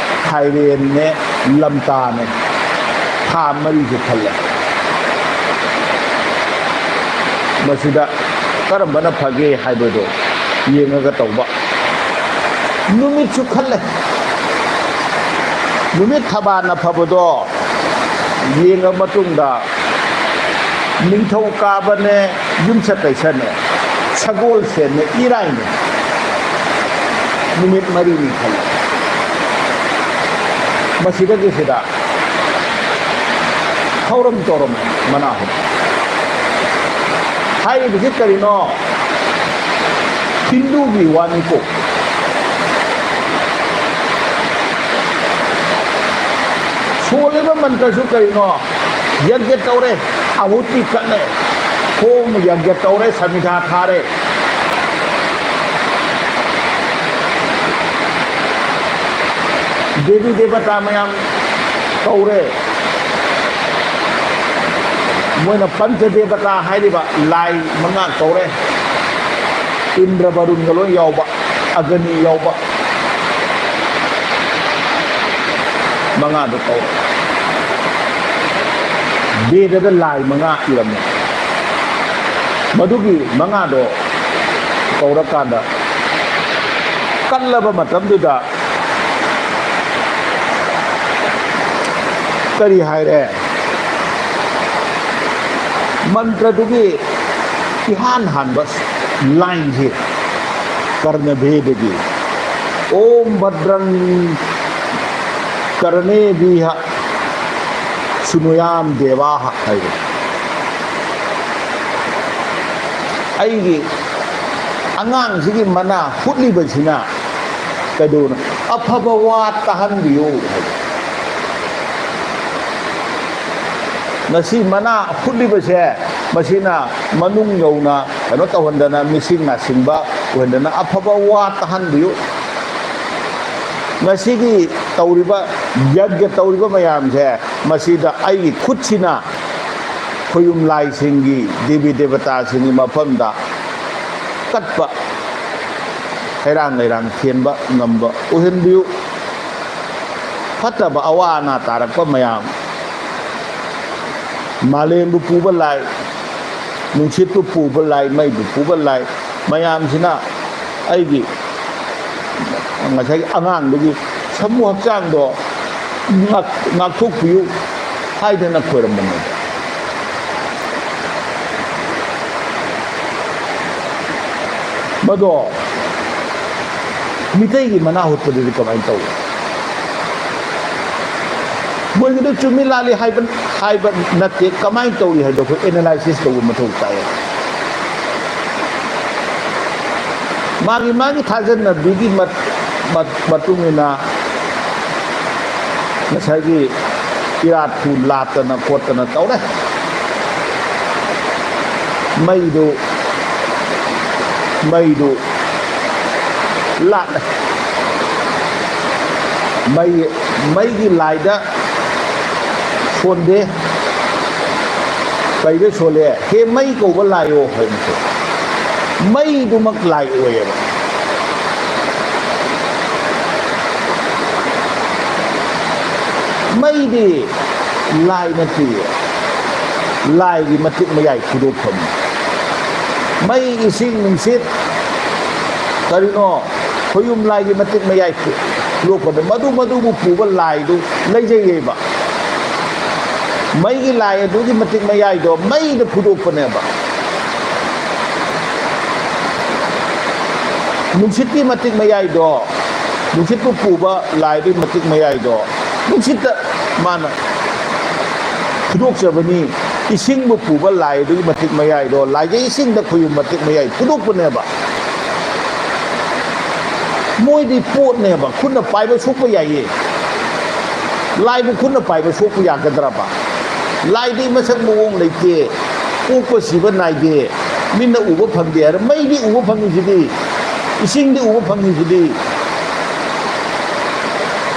ꯐꯥꯏꯔꯦꯟꯅꯦ, ꯂꯝꯇꯥꯅꯦ, ꯊꯥ ꯃꯔꯤꯁꯦ ꯈꯜꯂꯦ꯫ ꯃꯁꯤꯗ ꯀꯔꯝꯕꯅ ꯐꯒꯦ ꯍꯥꯏꯕꯗꯣ ꯌꯦꯡꯉꯒ ꯇꯧꯕ꯫ ꯅꯨꯃꯤꯠꯁꯨ ꯈꯜꯂꯦ꯫ ꯅꯨꯃꯤꯠ ꯊꯕꯥꯟꯅ ꯐꯕꯗꯣ ꯌꯦꯡꯉ ꯃꯇꯨꯡꯗ ꯅꯤꯡꯊꯧꯀꯥꯕꯅꯦ, ꯌꯨꯝꯁꯀꯩꯁꯅꯦ, ꯁꯒꯣꯜꯁꯦꯟꯅꯦ, ꯏꯔꯥꯏꯅꯦ꯫ ꯅꯨꯃꯤꯠ ꯃꯔꯤꯅꯤ ꯈꯜꯂꯦ꯫ ꯃꯁꯤꯗꯒꯤꯁꯤꯗ ꯊꯧꯔꯝ ꯇꯧꯔꯝꯃꯦ ꯃꯅꯥ ꯍꯨꯠ꯫ ꯍꯥꯏꯔꯤꯕꯁꯤ ꯀꯔꯤꯅꯣ? ꯍꯤꯟꯗꯨꯒꯤ ꯋꯥꯅꯤꯀꯣ꯫ ꯁꯣꯜꯂꯤꯕ ꯃꯟꯇ꯭ꯔꯁꯨ ꯀꯔꯤꯅꯣ? ꯌꯖ꯭ઞ ꯇꯧꯔꯦ, ꯑꯍꯨꯇꯤ ꯀꯠꯂꯦ, ꯍꯣꯃ ꯌꯖ꯭ઞ ꯇꯧꯔꯦ, ꯁꯃꯤꯙꯥ ꯊꯥꯔꯦ꯫ ꯗꯦꯕꯤ ꯗꯦꯕꯇꯥ ꯃꯌꯥꯝ ꯀꯧꯔꯦ꯫ ꯃꯣꯏꯅ ꯄꯟꯆ ꯗꯦꯕꯇꯥ ꯍꯥꯏꯔꯤꯕ ꯂꯥꯏ ꯃꯉꯥ ꯀꯧꯔꯦ꯫ ꯏꯟꯗ꯭ꯔ ꯕꯔꯨꯟꯒ ꯂꯣꯏ ꯌꯥꯎꯕ, ꯑꯒꯅꯤ ꯌꯥꯎꯕ ꯃꯉꯥꯗꯣ ꯀꯧꯔꯦ꯫ ꯕꯦꯗꯗ ꯂꯥꯏ ꯃꯉꯥ ꯏꯔꯝꯃꯤ꯫ ꯃꯗꯨꯒꯤ ꯃꯉꯥꯗꯣ ꯀꯧꯔꯀꯥꯟꯗ ꯀꯜꯂꯕ ꯃꯇꯝꯗꯨꯗ ꯀꯔꯤ ꯍꯥꯏꯔꯦ? ꯃꯟꯇ꯭ꯔꯗꯨꯒꯤ ꯏꯍꯥꯟ ꯍꯥꯟꯕ ꯂꯥꯏꯟꯁꯦ ꯀꯔꯅꯚꯦꯗꯒꯤ "ॐ भद्रं कर्णेभिः शृणुयाम देवाः" ꯍꯥꯏꯕ꯫ ꯑꯩꯒꯤ ꯑꯉꯥꯡꯁꯤꯒꯤ ꯃꯅꯥ ꯍꯨꯠꯂꯤꯕꯁꯤꯅ ꯀꯩꯗꯧꯅ ꯑꯐꯕ ꯋꯥ ꯇꯥꯍꯟꯕꯤꯌꯨ ꯍꯥꯏꯕ꯫ ꯉꯁꯤ ꯃꯅꯥ ꯍꯨꯠꯂꯤꯕꯁꯦ, ꯃꯁꯤꯅ ꯃꯅꯨꯡ ꯌꯧꯅ ꯀꯩꯅꯣ ꯇꯧꯍꯟꯗꯅ, ꯃꯤꯁꯤꯡ ꯅꯥꯁꯤꯡꯕ ꯑꯣꯏꯍꯟꯗꯅ ꯑꯐꯕ ꯋꯥ ꯇꯥꯍꯟꯕꯤꯌꯨ꯫ ꯉꯁꯤꯒꯤ ꯇꯧꯔꯤꯕ ꯌꯖ꯭ઞ ꯇꯧꯔꯤꯕ ꯃꯌꯥꯝꯁꯦ, ꯃꯁꯤꯗ ꯑꯩꯒꯤ ꯈꯨꯠꯁꯤꯅ ꯈꯣꯌꯨꯝ ꯂꯥꯏꯁꯤꯡꯒꯤ, ꯗꯦꯕꯤ ꯗꯦꯕꯇꯥꯁꯤꯡꯒꯤ ꯃꯐꯝꯗ ꯀꯠꯄ, ꯍꯩꯔꯥꯡ ꯂꯩꯔꯥꯡ ꯊꯦꯟꯕ ꯉꯝꯕ ꯑꯣꯏꯍꯟꯕꯤꯌꯨ꯫ ꯐꯠꯇꯕ ꯑꯋꯥ ꯑꯅꯥ ꯇꯥꯔꯛꯄ ꯃꯌꯥꯝ, ꯃꯥꯂꯦꯝꯕꯨ ꯄꯨꯕ ꯂꯥꯏ, ꯅꯨꯡꯁꯤꯠꯄꯨ ꯄꯨꯕ ꯂꯥꯏ, ꯃꯩꯕꯨ ꯄꯨꯕ ꯂꯥꯏ ꯃꯌꯥꯝꯁꯤꯅ ꯑꯩꯒꯤ ꯉꯁꯥꯏꯒꯤ ꯑꯉꯥꯡꯗꯨꯒꯤ ꯁꯥꯃꯨ ꯍꯛꯆꯥꯡꯗꯣ ꯉꯥꯛ-, ꯉꯥꯛꯊꯣꯛꯄꯤꯌꯨ ꯍꯥꯏꯗꯅ ꯈꯣꯏꯔꯝꯕꯅꯦꯕ꯫ ꯃꯗꯣ ꯃꯤꯇꯩꯒꯤ ꯃꯅꯥ ꯍꯨꯠꯄꯗꯨꯗꯤ ꯀꯃꯥꯏꯅ ꯇꯧꯏ? ꯃꯣꯏꯒꯤꯗꯣ ꯆꯨꯝꯃꯤ ꯂꯥꯜꯂꯤ ꯍꯥꯏꯕ, ꯍꯥꯏꯕ ꯅꯠꯇꯦ, ꯀꯃꯥꯏꯅ ꯇꯧꯔꯤ ꯍꯥꯏꯕꯗꯣ ꯑꯩꯈꯣꯏ ꯑꯦꯅꯥꯂꯥꯏꯁꯤꯁ ꯇꯧꯕ ꯃꯊꯧ ꯇꯥꯏ꯫ ꯃꯥꯒꯤ, ꯃꯥꯒꯤ ꯊꯥꯖꯅꯕꯤꯒꯤ ꯃꯠ-, ꯃꯠ-, ꯃꯇꯨꯡ ꯏꯟꯅ ꯉꯁꯥꯏꯒꯤ ꯏꯔꯥꯠꯄꯨ ꯂꯥꯠꯇꯅ ꯈꯣꯠꯇꯅ ꯇꯧꯔꯦ꯫ ꯃꯩꯗꯨ, ꯃꯩꯗꯨ ꯂꯥꯠꯂꯦ꯫ ꯃꯩ, ꯃꯩꯒꯤ ꯂꯥꯏꯗ ꯁꯣꯟꯗꯦ꯫ ꯀꯩꯗ ꯁꯣꯜꯂꯦ? ꯍꯦ ꯃꯩ ꯀꯧꯕ ꯂꯥꯏꯌꯣ ꯍꯥꯏꯕꯁꯦ꯫ ꯃꯩꯗꯨꯃꯛ ꯂꯥꯏ ꯑꯣꯏꯌꯦꯕ꯫ ꯃꯩꯗꯤ ꯂꯥꯏ ꯅꯠꯇꯦ꯫ ꯂꯥꯏꯒꯤ ꯃꯇꯤꯛ ꯃꯌꯥꯏ ꯐꯨꯗꯣꯛꯐꯝ꯫ ꯃꯩ, ꯏꯁꯤꯡ, ꯅꯨꯡꯁꯤꯠ, ꯀꯔꯤꯅꯣ? ꯈꯣꯌꯨꯝ ꯂꯥꯏꯒꯤ ꯃꯇꯤꯛ ꯃꯌꯥꯏ ꯐꯨꯗꯣꯛꯄꯗ ꯃꯗꯨ, ꯃꯗꯨꯕꯨ ꯄꯨꯕ ꯂꯥꯏꯗꯨ ꯂꯩꯖꯩꯌꯦꯕ꯫ ꯃꯩꯒꯤ ꯂꯥꯏ ꯑꯗꯨꯒꯤ ꯃꯇꯤꯛ ꯃꯌꯥꯏꯗꯣ ꯃꯩꯗ ꯐꯨꯗꯣꯛꯄꯅꯦꯕ꯫ ꯅꯨꯡꯁꯤꯠꯀꯤ ꯃꯇꯤꯛ ꯃꯌꯥꯏꯗꯣ, ꯅꯨꯡꯁꯤꯠꯄꯨ ꯄꯨꯕ ꯂꯥꯏꯗꯨꯒꯤ ꯃꯇꯤꯛ ꯃꯌꯥꯏꯗꯣ ꯅꯨꯡꯁꯤꯠꯇ ꯃꯥꯅ ꯐꯨꯗꯣꯛꯆꯕꯅꯤ꯫ ꯏꯁꯤꯡꯕꯨ ꯄꯨꯕ ꯂꯥꯏ ꯑꯗꯨꯒꯤ ꯃꯇꯤꯛ ꯃꯌꯥꯏꯗꯣ ꯂꯥꯏꯖꯩ ꯏꯁꯤꯡꯗ ꯈꯣꯌꯨꯝ ꯃꯇꯤꯛ ꯃꯌꯥꯏ ꯐꯨꯗꯣꯛꯄꯅꯦꯕ꯫ ꯃꯣꯏꯗꯤ ꯄꯣꯠꯅꯦꯕ, ꯈꯨꯠꯅ ꯄꯥꯏꯕ ꯁꯣꯛꯄ ꯌꯥꯏꯌꯦ꯫ ꯂꯥꯏꯕꯨ ꯈꯨꯠꯅ ꯄꯥꯏꯕ ꯁꯣꯛꯄ ꯌꯥꯒꯗ꯭ꯔꯕ? ꯂꯥꯏꯗꯤ ꯃꯁꯛ ꯃꯑꯣꯡ ꯂꯩꯇꯦ, ꯄꯣꯛꯄ ꯁꯤꯕ ꯅꯥꯏꯗꯦ, ꯃꯤꯠꯅ ꯎꯕ ꯐꯪꯗꯦ ꯍꯥꯏꯔ ꯃꯩꯗꯤ ꯎꯕ ꯐꯪꯉꯤꯁꯤꯗꯤ, ꯏꯁꯤꯡꯗꯤ ꯎꯕ ꯐꯪꯉꯤꯁꯤꯗꯤ꯫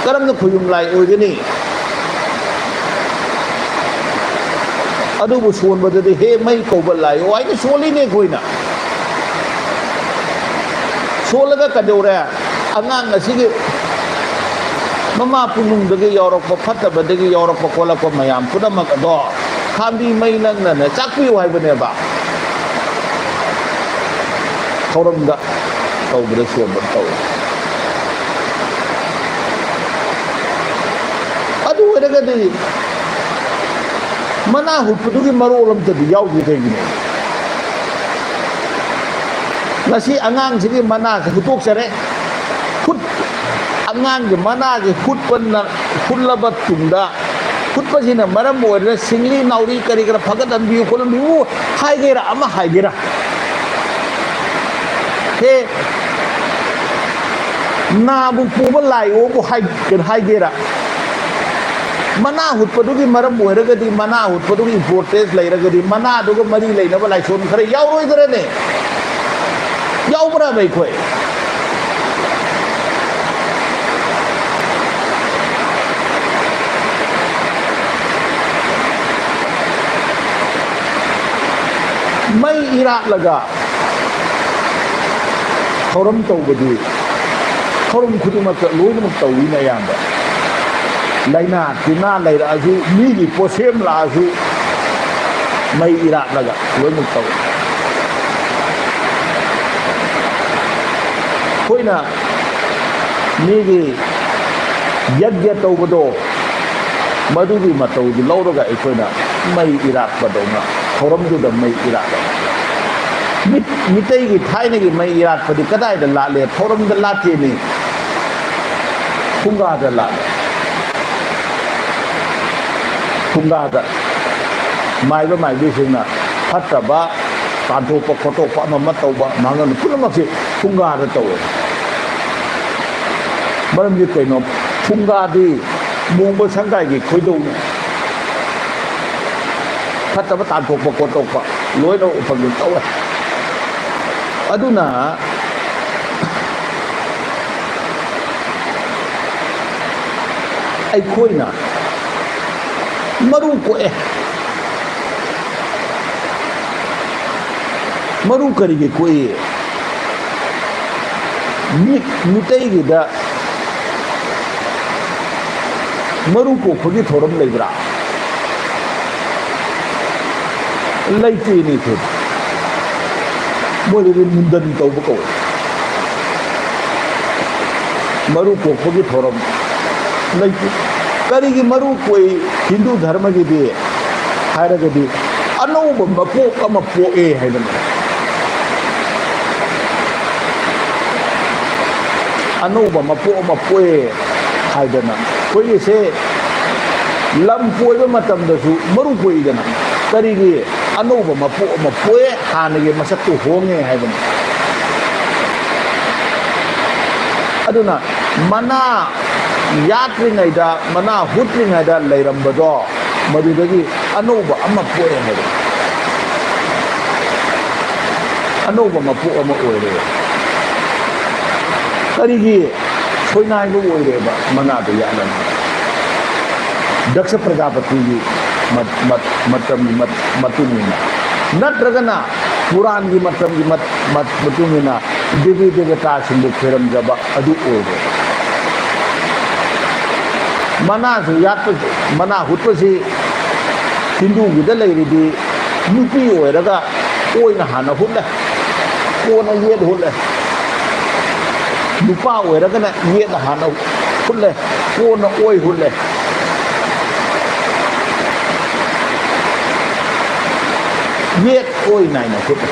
ꯀꯔꯝꯅ ꯈꯣꯌꯨꯝ ꯂꯥꯏ ꯑꯣꯏꯒꯅꯤ? ꯑꯗꯨꯕꯨ ꯁꯣꯟꯕꯗꯗꯤ ꯍꯦ ꯃꯩ ꯀꯧꯕ ꯂꯥꯏꯌꯣ ꯍꯥꯏꯅ ꯁꯣꯜꯂꯤꯅꯦ ꯑꯩꯈꯣꯏꯅ꯫ ꯁꯣꯜꯂꯒ ꯀꯩꯗꯧꯔꯦ? ꯑꯉꯥꯡ ꯑꯁꯤꯒꯤ ꯃꯃꯥ ꯄꯨꯛꯅꯨꯡꯗꯒꯤ ꯌꯥꯎꯔꯛꯄ, ꯐꯠꯇꯕꯗꯒꯤ ꯌꯥꯎꯔꯛꯄ ꯈꯣꯠꯂꯛꯄ ꯃꯌꯥꯝ ꯄꯨꯝꯅꯃꯛ ꯑꯗꯣ ꯈꯥꯝꯕꯤ ꯃꯩ ꯅꯪꯅꯅꯦ ꯆꯥꯛꯄꯤꯌꯨ ꯍꯥꯏꯕꯅꯦꯕ꯫ ꯊꯧꯔꯝꯗ ꯇꯧꯕꯗ ꯁꯣꯟꯕ ꯇꯧꯏ꯫ ꯑꯗꯨ ꯑꯣꯏꯔꯒꯗꯤ ꯃꯅꯥ ꯍꯨꯠꯄꯗꯨꯒꯤ ꯃꯔꯣꯜ ꯑꯝꯇꯗꯤ ꯌꯥꯎꯗꯦ꯫ ꯀꯩꯒꯤꯅꯣ? ꯉꯁꯤ ꯑꯉꯥꯡꯁꯤꯒꯤ ꯃꯅꯥꯁꯦ ꯍꯨꯠꯇꯣꯛꯆꯔꯦ꯫ ꯍꯨꯠ-, ꯑꯉꯥꯡꯒꯤ ꯃꯅꯥꯁꯦ ꯍꯨꯠꯄꯅ, ꯍꯨꯠꯂꯕ ꯇꯨꯡꯗ, ꯍꯨꯠꯄꯁꯤꯅ ꯃꯔꯝ ꯑꯣꯏꯔꯒ ꯁꯤꯡꯂꯤ ꯅꯥꯎꯔꯤ ꯀꯔꯤ ꯀꯔꯥ ꯐꯒꯠꯍꯟꯕꯤꯌꯨ ꯈꯣꯠꯍꯟꯕꯤꯌꯨ ꯍꯥꯏꯒꯦꯔꯥ ꯑꯃ ꯍꯥꯏꯒꯦꯔꯥ, ꯍꯦ, ꯅꯥꯕꯨ ꯄꯨꯕ ꯂꯥꯏꯌꯣꯕꯨ ꯍꯥꯏ-, ꯀꯩꯅꯣ ꯍꯥꯏꯒꯦꯔꯥ, ꯃꯅꯥ ꯍꯨꯠꯄꯗꯨꯒꯤ ꯃꯔꯝ ꯑꯣꯏꯔꯒꯗꯤ, ꯃꯅꯥ ꯍꯨꯠꯄꯗꯨꯒꯤ importance ꯂꯩꯔꯒꯗꯤ, ꯃꯅꯥꯗꯨꯒ ꯃꯔꯤ ꯂꯩꯅꯕ ꯂꯥꯏꯁꯣꯟ ꯈꯔ ꯌꯥꯎꯔꯣꯏꯗ꯭ꯔꯅꯦ? ꯌꯥꯎꯕ꯭ꯔꯥꯕ ꯑꯩꯈꯣꯏ? ꯃꯩ ꯏꯔꯥꯠꯂꯒ ꯊꯧꯔꯝ ꯇꯧꯕꯗꯤ ꯊꯧꯔꯝ ꯈꯨꯗꯤꯡꯃꯛꯇ ꯂꯣꯏꯅꯃꯛ ꯇꯧꯋꯤꯅ ꯑꯌꯥꯝꯕ꯫ ꯂꯥꯏꯅꯥ ꯇꯤꯟꯅꯥ ꯂꯩꯔꯛꯑꯁꯨ, ꯃꯤꯒꯤ ꯄꯣꯠꯁꯦꯝ ꯂꯥꯛꯑꯁꯨ, ꯃꯩ ꯏꯔꯥꯠꯂꯒ ꯂꯣꯏꯅꯃꯛ ꯇꯧꯋꯤ꯫ ꯑꯩꯈꯣꯏꯅ ꯃꯤꯒꯤ ꯌꯖ꯭ઞ ꯇꯧꯕꯗꯣ, ꯃꯗꯨꯒꯤ ꯃꯇꯧꯗꯨ ꯂꯧꯔꯒ ꯑꯩꯈꯣꯏꯅ ꯃꯩ ꯏꯔꯥꯠꯄꯗꯧꯅ ꯊꯧꯔꯝꯗꯨꯗ ꯃꯩ ꯏꯔꯥꯠꯂꯦ꯫ ꯃꯤꯠ-, ꯃꯤꯇꯩꯒꯤ ꯊꯥꯏꯅꯒꯤ ꯃꯩ ꯏꯔꯥꯠꯄꯗꯤ ꯀꯗꯥꯏꯗ ꯂꯥꯠꯂꯦ? ꯊꯧꯔꯝꯗ ꯂꯥꯠꯇꯦꯅꯦ, ꯐꯨꯡꯒꯥꯗ ꯂꯥꯠꯂꯦ꯫ ꯐꯨꯡꯒꯥꯗ ꯃꯥꯏꯕ ꯃꯥꯏꯕꯤꯁꯤꯡꯅ ꯐꯠꯇꯕ ꯇꯥꯟꯊꯣꯛꯄ ꯈꯣꯠꯇꯣꯛꯄ, ꯑꯃ ꯑꯃ ꯇꯧꯕ, ꯃꯥꯡꯍꯟꯕ ꯄꯨꯝꯅꯃꯛꯁꯦ ꯐꯨꯡꯒꯥꯗ ꯇꯧꯋꯦ꯫ ꯃꯔꯝꯗꯤ ꯀꯩꯅꯣ? ꯐꯨꯡꯒꯥꯗꯤ ꯃꯣꯡꯕ ꯁꯪꯒꯥꯏꯒꯤ ꯈꯣꯏꯗꯧꯅꯤ꯫ ꯐꯠꯇꯕ ꯇꯥꯟꯊꯣꯛꯄ ꯈꯣꯠꯇꯣꯛꯄ ꯂꯣꯏꯅ ꯎꯐꯝꯗ ꯇꯧꯋꯦ꯫ ꯑꯗꯨꯅ ꯑꯩꯈꯣꯏꯅ ꯃꯔꯨ ꯀꯣꯛꯑꯦ꯫ ꯃꯔꯨ ꯀꯔꯤꯒꯤ ꯀꯣꯛꯏ? ꯃꯤ-, ꯃꯤꯇꯩꯒꯤꯗ ꯃꯔꯨ ꯀꯣꯛꯄꯒꯤ ꯊꯧꯔꯝ ꯂꯩꯕ꯭ꯔꯥ? ꯂꯩꯇꯦꯅꯦ ꯑꯩꯈꯣꯏ꯫ ꯃꯣꯏꯗꯗꯤ ꯃꯨꯟꯗꯟ ꯇꯧꯕ ꯀꯧꯋꯦ꯫ ꯃꯔꯨ ꯀꯣꯛꯄꯒꯤ ꯊꯧꯔꯝ ꯂꯩꯇꯦ꯫ ꯀꯔꯤꯒꯤ ꯃꯔꯨ ꯀꯣꯛꯏ ꯍꯤꯟꯗꯨ ꯙꯔꯃꯒꯤꯗꯤ ꯍꯥꯏꯔꯒꯗꯤ, ꯑꯅꯧꯕ ꯃꯄꯣꯛ ꯑꯃ ꯄꯣꯛꯑꯦ ꯍꯥꯏꯗꯅ꯫ ꯑꯅꯧꯕ ꯃꯄꯣꯛ ꯑꯃ ꯄꯣꯛꯑꯦ ꯍꯥꯏꯗꯅ꯫ ꯑꯩꯈꯣꯏꯒꯤꯁꯦ ꯂꯝ ꯀꯣꯏꯕ ꯃꯇꯝꯗꯁꯨ ꯃꯔꯨ ꯀꯣꯛꯏꯗꯅ꯫ ꯀꯔꯤꯒꯤ? ꯑꯅꯧꯕ ꯃꯄꯣꯛ ꯑꯃ ꯄꯣꯛꯑꯦ, ꯍꯥꯟꯅꯒꯤ ꯃꯁꯛꯇꯨ ꯍꯣꯡꯉꯦ ꯍꯥꯏꯕꯅꯤ꯫ ꯑꯗꯨꯅ ꯃꯅꯥ ꯌꯥꯠꯇ꯭ꯔꯤꯉꯩꯗ, ꯃꯅꯥ ꯍꯨꯠꯇ꯭ꯔꯤꯉꯩꯗ ꯂꯩꯔꯝꯕꯗꯣ, ꯃꯗꯨꯗꯒꯤ ꯑꯅꯧꯕ ꯑꯃ ꯄꯣꯛꯑꯦ ꯍꯥꯏꯕ꯫ ꯑꯅꯧꯕ ꯃꯄꯣꯛ ꯑꯃ ꯑꯣꯏꯔꯦ꯫ ꯀꯔꯤꯒꯤ ꯁꯣꯏꯅꯥꯏꯕ ꯑꯣꯏꯔꯦꯕ ꯃꯅꯥꯗꯣ ꯌꯥꯠꯂꯝꯃꯤ? ꯗꯛꯁ ꯄ꯭ꯔꯖꯥꯄꯇꯤꯒꯤ ꯃ-, ꯃ-, ꯃꯇꯝꯒꯤ ꯃ-, ꯃꯇꯨꯡ ꯏꯟꯅ, ꯅꯠꯇ꯭ꯔꯒꯅ ꯄꯨꯔꯥꯟꯒꯤ ꯃꯇꯝꯒꯤ ꯃ-, ꯃ-, ꯃꯇꯨꯡ ꯏꯟꯅ ꯗꯦꯕꯤ ꯗꯦꯕꯇꯥꯁꯤꯡꯕꯨ ꯈꯣꯏꯔꯝꯖꯕ ꯑꯗꯨ ꯑꯣꯏꯔꯦ꯫ ꯃꯅꯥꯁꯨ ꯌꯥꯠꯄ, ꯃꯅꯥ ꯍꯨꯠꯄꯁꯤ ꯍꯤꯟꯗꯨꯒꯤꯗ ꯂꯩꯔꯤꯗꯤ ꯅꯨꯄꯤ ꯑꯣꯏꯔꯒ ꯑꯣꯏꯅ ꯍꯥꯟꯅ ꯍꯨꯠꯂꯦ, ꯀꯣꯟꯅ ꯌꯦꯠ ꯍꯨꯠꯂꯦ꯫ ꯅꯨꯄꯥ ꯑꯣꯏꯔꯒꯅ ꯌꯦꯠꯅ ꯍꯥꯟꯅ ꯍꯨꯠꯂꯦ, ꯀꯣꯟꯅ ꯑꯣꯏ ꯍꯨꯠꯂꯦ꯫ ꯌꯦꯠ ꯑꯣꯏ ꯅꯥꯏꯅ ꯍꯨꯠꯂꯦ꯫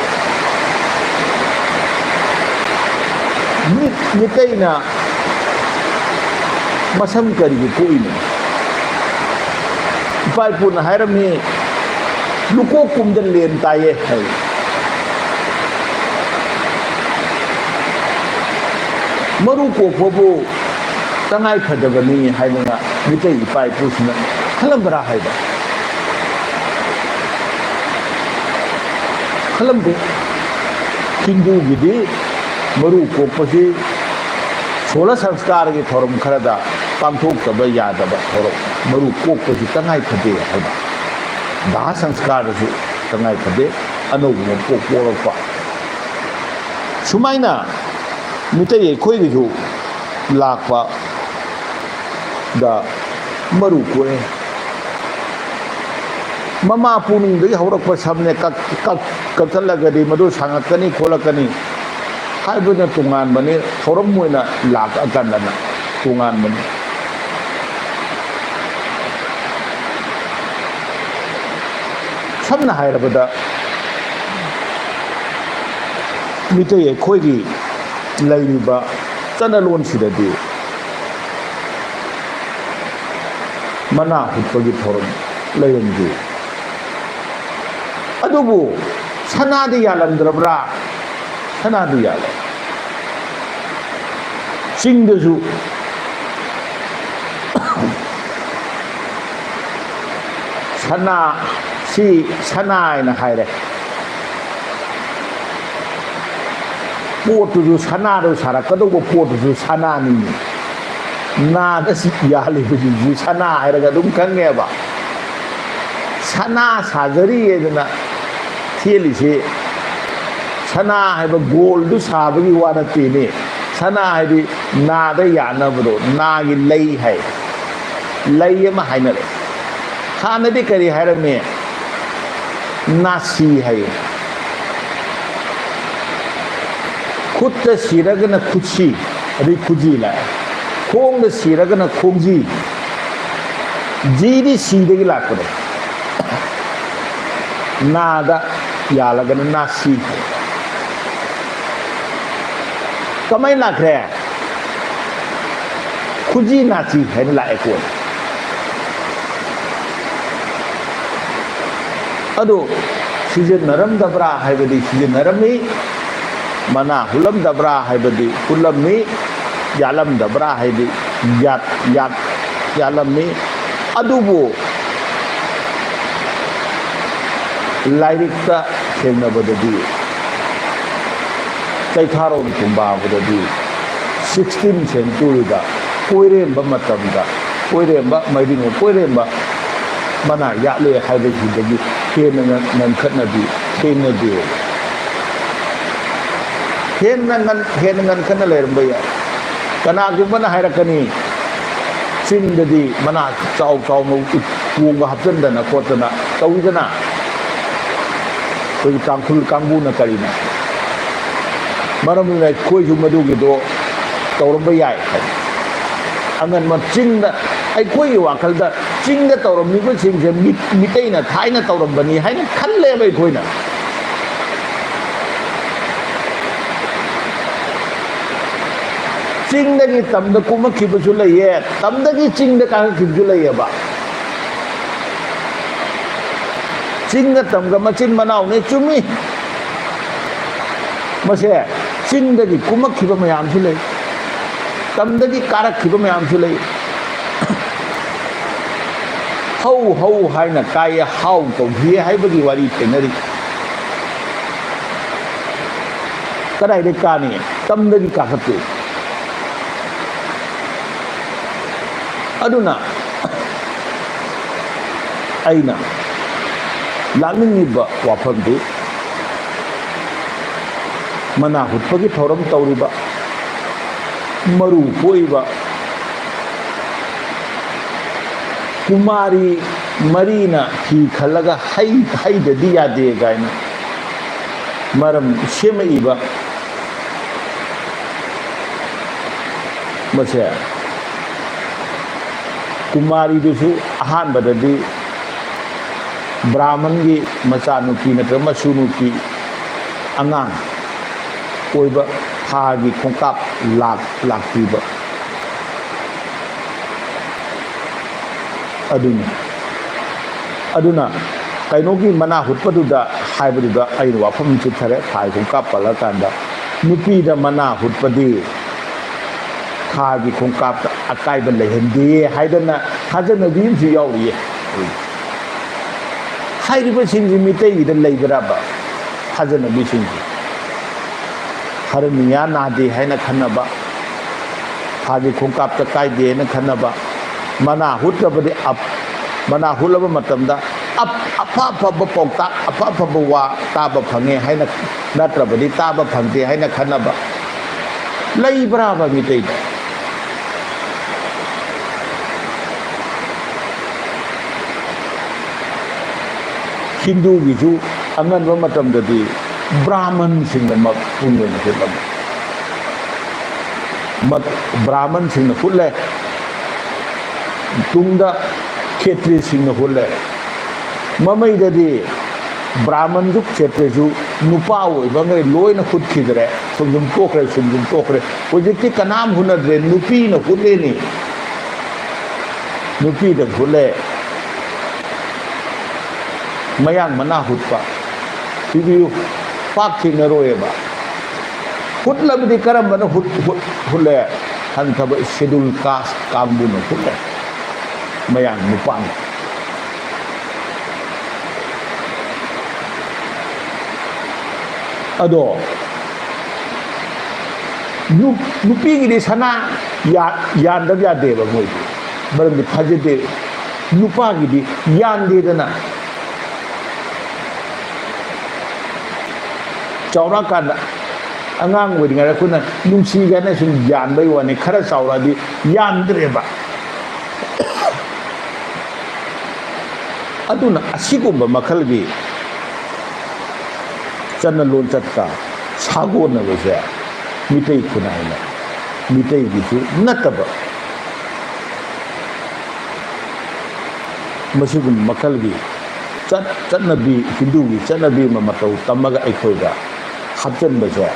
ꯃꯤꯠ-, ꯃꯤꯇꯩꯅ ꯃꯁꯝ ꯀꯔꯤꯒꯤ ꯀꯣꯛꯏꯅꯣ? ꯏꯄꯥ ꯏꯄꯨꯅ ꯍꯥꯏꯔꯝꯃꯤ, "ꯂꯨꯀꯣꯛ ꯀꯨꯝꯗ ꯂꯦꯟ ꯇꯥꯏꯌꯦ" ꯍꯥꯏ꯫ ꯃꯔꯨ ꯀꯣꯛꯄꯕꯨ ꯇꯉꯥꯏ ꯐꯗꯕꯅꯤ ꯍꯥꯏꯗꯅ ꯃꯤꯇꯩ ꯏꯄꯥ ꯏꯄꯨꯁꯤꯡꯅ ꯈꯜꯂꯝꯕ꯭ꯔꯥ ꯍꯥꯏꯕ? ꯈꯜꯂꯝꯗꯦ꯫ ꯍꯤꯟꯗꯨꯒꯤꯗꯤ ꯃꯔꯨ ꯀꯣꯛꯄꯁꯤ ꯁꯣꯂ ꯁꯪꯁꯀꯥꯔꯒꯤ ꯊꯧꯔꯝ ꯈꯔꯗ ꯄꯥꯡꯊꯣꯛꯇꯕ ꯌꯥꯗꯕ ꯊꯧꯔꯝ, ꯃꯔꯨ ꯀꯣꯛꯄꯁꯤ ꯇꯉꯥꯏ ꯐꯗꯦ ꯍꯥꯏꯕ꯫ ꯗꯥꯍ ꯁꯪꯁꯀꯥꯔꯗꯁꯨ ꯇꯉꯥꯏ ꯐꯗꯦ, ꯑꯅꯧꯕ ꯃꯄꯣꯛ ꯄꯣꯛꯂꯛꯄ꯫ ꯁꯨꯃꯥꯏꯅ ꯃꯤꯇꯩ ꯑꯩꯈꯣꯏꯒꯤꯁꯨ ꯂꯥꯛꯄꯗ ꯃꯔꯨ ꯀꯣꯛꯑꯦ꯫ ꯃꯃꯥ ꯄꯣꯛꯅꯨꯡꯗꯒꯤ ꯍꯧꯔꯛꯄ ꯁꯝꯅꯦ, ꯀꯛ-, ꯀꯛ-, ꯀꯛꯊꯠꯂꯒꯗꯤ ꯃꯗꯨ ꯁꯥꯡꯉꯛꯀꯅꯤ ꯈꯣꯠꯂꯛꯀꯅꯤ ꯍꯥꯏꯕꯅ ꯇꯣꯉꯥꯟꯕꯅꯤ, ꯊꯧꯔꯝ ꯑꯣꯏꯅ ꯂꯥꯛꯑꯀꯥꯟꯗꯅ ꯇꯣꯉꯥꯟꯕꯅꯤ꯫ ꯁꯝꯅ ꯍꯥꯏꯔꯕꯗ, ꯃꯤꯇꯩ ꯑꯩꯈꯣꯏꯒꯤ ꯂꯩꯔꯤꯕ ꯆꯠꯅꯂꯣꯟꯁꯤꯗꯗꯤ ꯃꯅꯥ ꯍꯨꯠꯄꯒꯤ ꯊꯧꯔꯝ ꯂꯩꯔꯝꯗꯦ꯫ ꯑꯗꯨꯕꯨ ꯁꯅꯥꯗꯤ ꯌꯥꯜꯂꯝꯗ꯭ꯔꯕ꯭ꯔꯥ? ꯁꯅꯥꯗꯤ ꯌꯥꯜꯂꯦ꯫ ꯆꯤꯡꯗꯁꯨ ꯁꯅꯥ, ꯁꯤ ꯁꯅꯥ ꯍꯥꯏꯅ ꯍꯥꯏꯔꯦ꯫ ꯄꯣꯠꯇꯨꯁꯨ ꯁꯅꯥꯗꯨ ꯁꯥꯔꯛꯀꯗꯧꯕ ꯄꯣꯠꯇꯨꯁꯨ ꯁꯅꯥꯅꯤꯅꯦ꯫ ꯅꯥꯗ ꯁꯤ ꯌꯥꯜꯂꯤꯕꯁꯤꯁꯨ ꯁꯅꯥ ꯍꯥꯏꯔꯒ ꯑꯗꯨꯝ ꯈꯪꯉꯦꯕ꯫ ꯁꯅꯥ ꯁꯥꯖꯔꯤꯌꯦꯗꯅ ꯊꯦꯠꯂꯤꯁꯤ ꯁꯅꯥ ꯍꯥꯏꯕ ꯒꯣꯜꯗꯨ ꯁꯥꯕꯒꯤ ꯋꯥ ꯅꯠꯇꯦꯅꯦ꯫ ꯁꯅꯥ ꯍꯥꯏꯗꯤ ꯅꯥꯗ ꯌꯥꯟꯅꯕꯗꯣ, ꯅꯥꯒꯤ ꯂꯩ ꯍꯥꯏ꯫ ꯂꯩ ꯑꯃ ꯍꯥꯏꯅꯔꯦ꯫ ꯍꯥꯟꯅꯗꯤ ꯀꯔꯤ ꯍꯥꯏꯔꯝꯃꯤ? ꯅꯥꯁꯤ ꯍꯥꯏꯌꯦ꯫ ꯈꯨꯠꯇ ꯁꯤꯔꯒꯅ ꯈꯨꯠꯁꯤ, ꯑꯗꯩ ꯈꯨꯖꯤ ꯂꯥꯛꯑꯦ꯫ ꯈꯣꯡꯗ ꯁꯤꯔꯒꯅ ꯈꯣꯡꯖꯤ꯫ ꯖꯤꯗꯤ ꯁꯤꯗꯒꯤ ꯂꯥꯛꯄꯅꯦ꯫ ꯅꯥꯗ ꯌꯥꯜꯂꯒꯅ ꯅꯥꯁꯤ꯫ ꯀꯃꯥꯏꯅ ꯂꯥꯛꯈ꯭ꯔꯦ? ꯈꯨꯖꯤ ꯅꯥꯆꯤ ꯍꯥꯏꯅ ꯂꯥꯛꯑꯦ ꯀꯣꯟꯅ꯫ ꯑꯗꯨ ꯁꯤꯖꯤꯟꯅꯔꯝꯗꯕ꯭ꯔꯥ ꯍꯥꯏꯕꯗꯤ ꯁꯤꯖꯤꯟꯅꯔꯝꯃꯤ, ꯃꯅꯥ ꯍꯨꯜꯂꯝꯗꯕ꯭ꯔꯥ ꯍꯥꯏꯕꯗꯤ ꯍꯨꯜꯂꯝꯃꯤ, ꯌꯥꯠꯂꯝꯗꯕ꯭ꯔꯥ ꯍꯥꯏꯗꯤ ꯌꯥꯠ-, ꯌꯥꯠ-, ꯌꯥꯠꯂꯝꯃꯤ꯫ ꯑꯗꯨꯕꯨ ꯂꯥꯏꯔꯤꯛꯇ ꯊꯦꯡꯅꯕꯗꯗꯤ, ꯆꯩꯊꯥꯔꯣꯟ ꯀꯨꯝꯕꯥꯕꯗꯗꯤ sixteenth centuryꯗ ꯀꯣꯏꯔꯦꯝꯕ ꯃꯇꯝꯗ ꯀꯣꯏꯔꯦꯝꯕ, ꯃꯩꯔꯤꯉꯣ ꯀꯣꯏꯔꯦꯝꯕ ꯃꯅꯥ ꯌꯥꯠꯂꯦ ꯍꯥꯏꯕꯁꯤꯗꯒꯤ ꯍꯦꯟꯅ ꯉꯟ-, ꯉꯟꯈꯠꯅꯗꯤ ꯊꯦꯡꯅꯗꯦ꯫ ꯍꯦꯟꯅ ꯉꯟ-, ꯍꯦꯟꯅ ꯉꯟꯈꯠꯅ ꯂꯩꯔꯝꯕ ꯌꯥꯏ꯫ ꯀꯅꯥꯒꯨꯝꯕꯅ ꯍꯥꯏꯔꯛꯀꯅꯤ, ꯆꯤꯡꯗꯗꯤ ꯃꯅꯥ ꯆꯥꯎ ꯆꯥꯎꯅ ꯎ-, ꯀꯣꯡꯒ ꯍꯥꯞꯆꯤꯟꯗꯅ ꯈꯣꯠꯇꯅ ꯇꯧꯏꯗꯅ꯫ ꯑꯩꯈꯣꯏꯒꯤ ꯇꯥꯡꯈꯨꯜ ꯀꯥꯡꯕꯨꯅ ꯀꯔꯤꯅꯣ? ꯃꯔꯝ ꯑꯗꯨꯅ ꯑꯩꯈꯣꯏꯁꯨ ꯃꯗꯨꯒꯤꯗꯣ ꯇꯧꯔꯝꯕ ꯌꯥꯏ ꯍꯥꯏ꯫ ꯑꯉꯟꯕ ꯆꯤꯡꯗ, ꯑꯩꯈꯣꯏꯒꯤ ꯋꯥꯈꯜꯗ ꯆꯤꯡꯗ ꯇꯧꯔꯝꯃꯤꯕꯁꯤꯡꯁꯦ ꯃꯤꯠ-, ꯃꯤꯇꯩꯅ ꯊꯥꯏꯅ ꯇꯧꯔꯝꯕꯅꯤ ꯍꯥꯏꯅ ꯈꯜꯂꯦꯕ ꯑꯩꯈꯣꯏꯅ꯫ ꯆꯤꯡꯗꯒꯤ ꯇꯝꯗ ꯀꯨꯝꯃꯛꯈꯤꯕꯁꯨ ꯂꯩꯌꯦ, ꯇꯝꯗꯒꯤ ꯆꯤꯡꯗ ꯀꯥꯈꯠꯈꯤꯕꯁꯨ ꯂꯩꯌꯦꯕ꯫ ꯆꯤꯡꯒ ꯇꯝꯒ ꯃꯆꯤꯟ ꯃꯅꯥꯎꯅꯦ, ꯆꯨꯝꯃꯤ꯫ ꯃꯁꯦ ꯆꯤꯡꯗꯒꯤ ꯀꯨꯝꯃꯛꯈꯤꯕ ꯃꯌꯥꯝꯁꯨ ꯂꯩ, ꯇꯝꯗꯒꯤ ꯀꯥꯔꯛꯈꯤꯕ ꯃꯌꯥꯝꯁꯨ ꯂꯩ꯫ ꯍꯧ ꯍꯧ ꯍꯥꯏꯅ ꯀꯥꯏꯌꯦ, ꯍꯥꯎ ꯇꯧꯈꯤꯌꯦ ꯍꯥꯏꯕꯒꯤ ꯋꯥꯔꯤ ꯊꯦꯡꯅꯔꯤ꯫ ꯀꯗꯥꯏꯗꯒꯤ ꯀꯥꯅꯤ? ꯇꯝꯗꯒꯤ ꯀꯥꯈꯠꯇꯣꯏ꯫ ꯑꯗꯨꯅ ꯑꯩꯅ ꯂꯥꯛꯅꯤꯡꯉꯤꯕ ꯋꯥꯐꯝꯗꯤ, ꯃꯅꯥ ꯍꯨꯠꯄꯒꯤ ꯊꯧꯔꯝ ꯇꯧꯔꯤꯕ, ꯃꯔꯨ ꯀꯣꯛꯏꯕ ꯀꯨꯃꯥꯔꯤ ꯃꯔꯤꯅ ꯐꯤ ꯈꯜꯂꯒ ꯍꯩ, ꯍꯩꯗꯗꯤ ꯌꯥꯗꯦ ꯀꯥꯏꯅ ꯃꯔꯝ ꯁꯦꯝꯃꯛꯏꯕ ꯃꯁꯦ, ꯀꯨꯃꯥꯔꯤꯗꯨꯁꯨ ꯑꯍꯥꯟꯕꯗꯗꯤ ꯕ꯭ꯔꯥꯍꯃꯟꯒꯤ ꯃꯆꯥꯅꯨꯄꯤ ꯅꯠꯇ꯭ꯔꯒ ꯃꯁꯨꯅꯨꯄꯤ ꯑꯉꯥꯡ ꯑꯣꯏꯕ, ꯊꯥꯒꯤ ꯈꯣꯡꯀꯥꯞ ꯂꯥꯛ ꯂꯥꯛꯄꯤꯕ ꯑꯗꯨꯅꯤ꯫ ꯑꯗꯨꯅ ꯀꯩꯅꯣꯒꯤ ꯃꯅꯥ ꯍꯨꯠꯄꯗꯨꯗ ꯍꯥꯏꯕꯗꯨꯗ ꯑꯩꯅ ꯋꯥꯐꯝ ꯑꯃ ꯆꯤꯊꯔꯦ꯫ ꯊꯥꯒꯤ ꯈꯣꯡꯀꯥꯞ ꯄꯜꯂꯀꯥꯟꯗ ꯅꯨꯄꯤꯗ ꯃꯅꯥ ꯍꯨꯠꯄꯗꯤ ꯊꯥꯒꯤ ꯈꯣꯡꯀꯥꯞꯇ ꯑꯀꯥꯏꯕ ꯂꯩꯍꯟꯗꯦ ꯍꯥꯏꯗꯅ ꯊꯥꯖꯅꯕꯤ ꯑꯃꯁꯨ ꯌꯥꯎꯔꯤꯌꯦ꯫ ꯍꯥꯏꯔꯤꯕꯁꯤꯡꯁꯤ ꯃꯤꯇꯩꯒꯤꯗ ꯂꯩꯕ꯭ꯔꯕ ꯊꯥꯖꯅꯕꯤꯁꯤꯡꯁꯤ? ꯍꯔꯅꯤꯌꯥ ꯅꯥꯗꯦ ꯍꯥꯏꯅ ꯈꯟꯅꯕ, ꯊꯥꯒꯤ ꯈꯣꯡꯀꯥꯞꯇ ꯀꯥꯏꯗꯦ ꯍꯥꯏꯅ ꯈꯟꯅꯕ, ꯃꯅꯥ ꯍꯨꯠꯇ꯭ꯔꯕꯗꯤ ꯑꯞ-, ꯃꯅꯥ ꯍꯨꯠꯂꯕ ꯃꯇꯝꯗ ꯑꯞ-, ꯑꯐ ꯑꯐꯕ ꯄꯥꯎꯇꯥꯛ, ꯑꯐ ꯑꯐꯕ ꯋꯥ ꯇꯥꯕ ꯐꯪꯉꯦ ꯍꯥꯏꯅ, ꯅꯠꯇ꯭ꯔꯕꯗꯤ ꯇꯥꯕ ꯐꯪꯗꯦ ꯍꯥꯏꯅ ꯈꯟꯅꯕ ꯂꯩꯕ꯭ꯔꯥꯕ ꯃꯤꯇꯩꯗ? ꯍꯤꯟꯗꯨꯒꯤꯁꯨ ꯑꯉꯟꯕ ꯃꯇꯝꯗꯗꯤ ꯕ꯭ꯔꯥꯍꯃꯟꯁꯤꯡꯅ ꯃꯄꯨꯡ ꯑꯣꯏꯅ ꯍꯨꯠꯂꯝꯃꯤ꯫ ꯃ-, ꯕ꯭ꯔꯥꯍꯃꯟꯁꯤꯡꯅ ꯍꯨꯠꯂꯦ, ꯇꯨꯡꯗ ꯈꯦꯇ꯭ꯔꯤꯁꯤꯡꯅ ꯍꯨꯠꯂꯦ꯫ ꯃꯃꯩꯗꯗꯤ ꯕ꯭ꯔꯥꯍꯃꯟꯁꯨ ꯈꯦꯇ꯭ꯔꯤꯁꯨ ꯅꯨꯄꯥ ꯑꯣꯏꯕꯉꯩ ꯂꯣꯏꯅ ꯍꯨꯠꯈꯤꯗ꯭ꯔꯦ, ꯁꯨꯝ ꯁꯨꯝ ꯇꯣꯛꯈ꯭ꯔꯦ, ꯁꯨꯝ ꯁꯨꯝ ꯇꯣꯛꯈ꯭ꯔꯦ꯫ ꯍꯧꯖꯤꯛꯇꯤ ꯀꯅꯥꯝ ꯍꯨꯠꯅꯗ꯭ꯔꯦ, ꯅꯨꯄꯤꯅ ꯍꯨꯠꯂꯦꯅꯤ꯫ ꯅꯨꯄꯤꯗ ꯍꯨꯠꯂꯦ꯫ ꯃꯌꯥꯡ ꯃꯅꯥ ꯍꯨꯠꯄ ꯊꯤꯕꯤꯌꯨ, ꯄꯥꯛ ꯊꯦꯡꯅꯔꯣꯏꯑꯕ꯫ ꯍꯨꯠꯂꯕꯗꯤ ꯀꯔꯝꯕꯅ ꯍꯨꯠ-, ꯍꯨꯠ-, ꯍꯨꯠꯂꯦ? ꯍꯟꯊꯕ schedule caste ꯀꯥꯡꯕꯨꯅ ꯍꯨꯠꯂꯦ, ꯃꯌꯥꯡ ꯅꯨꯄꯥꯅ꯫ ꯑꯗꯣ ꯅꯨ-, ꯅꯨꯄꯤꯒꯤꯗꯤ ꯁꯅꯥ ꯌꯥ-, ꯌꯥꯟꯗꯕ ꯌꯥꯗꯦꯕ ꯃꯣꯏꯗꯤ, ꯃꯔꯝꯗꯤ ꯐꯖꯗꯦ꯫ ꯅꯨꯄꯥꯒꯤꯗꯤ ꯌꯥꯟꯗꯦꯗꯅ꯫ ꯆꯥꯎꯔꯛꯑꯀꯥꯟꯗ, ꯑꯉꯥꯡ ꯑꯣꯏꯔꯤꯉꯩꯗ ꯑꯩꯈꯣꯏꯅ ꯅꯨꯡꯁꯤ ꯀꯥꯏꯅ ꯁꯨꯝ ꯌꯥꯟꯕꯩ ꯋꯥꯅꯤ, ꯈꯔ ꯆꯥꯎꯔꯛꯑꯗꯤ ꯌꯥꯟꯗ꯭ꯔꯦꯕ꯫ ꯑꯗꯨꯅ ꯑꯁꯤꯒꯨꯝꯕ ꯃꯈꯜꯒꯤ ꯆꯠꯅ ꯂꯣꯟꯆꯠꯀ ꯁꯥꯒꯣꯟꯅꯕꯁꯦ ꯃꯤꯇꯩ ꯈꯨꯟꯅꯥꯏꯅ, ꯃꯤꯇꯩꯒꯤꯁꯨ ꯅꯠꯇꯕ, ꯃꯁꯤꯒꯨꯝꯕ ꯃꯈꯜꯒꯤ ꯆꯠ-, ꯆꯠꯅꯕꯤ, ꯍꯤꯟꯗꯨꯒꯤ ꯆꯠꯅꯕꯤ ꯑꯃ ꯃꯇꯧ ꯇꯝꯃꯒ ꯑꯩꯈꯣꯏꯗ ꯍꯥꯞꯆꯤꯟꯕꯁꯦ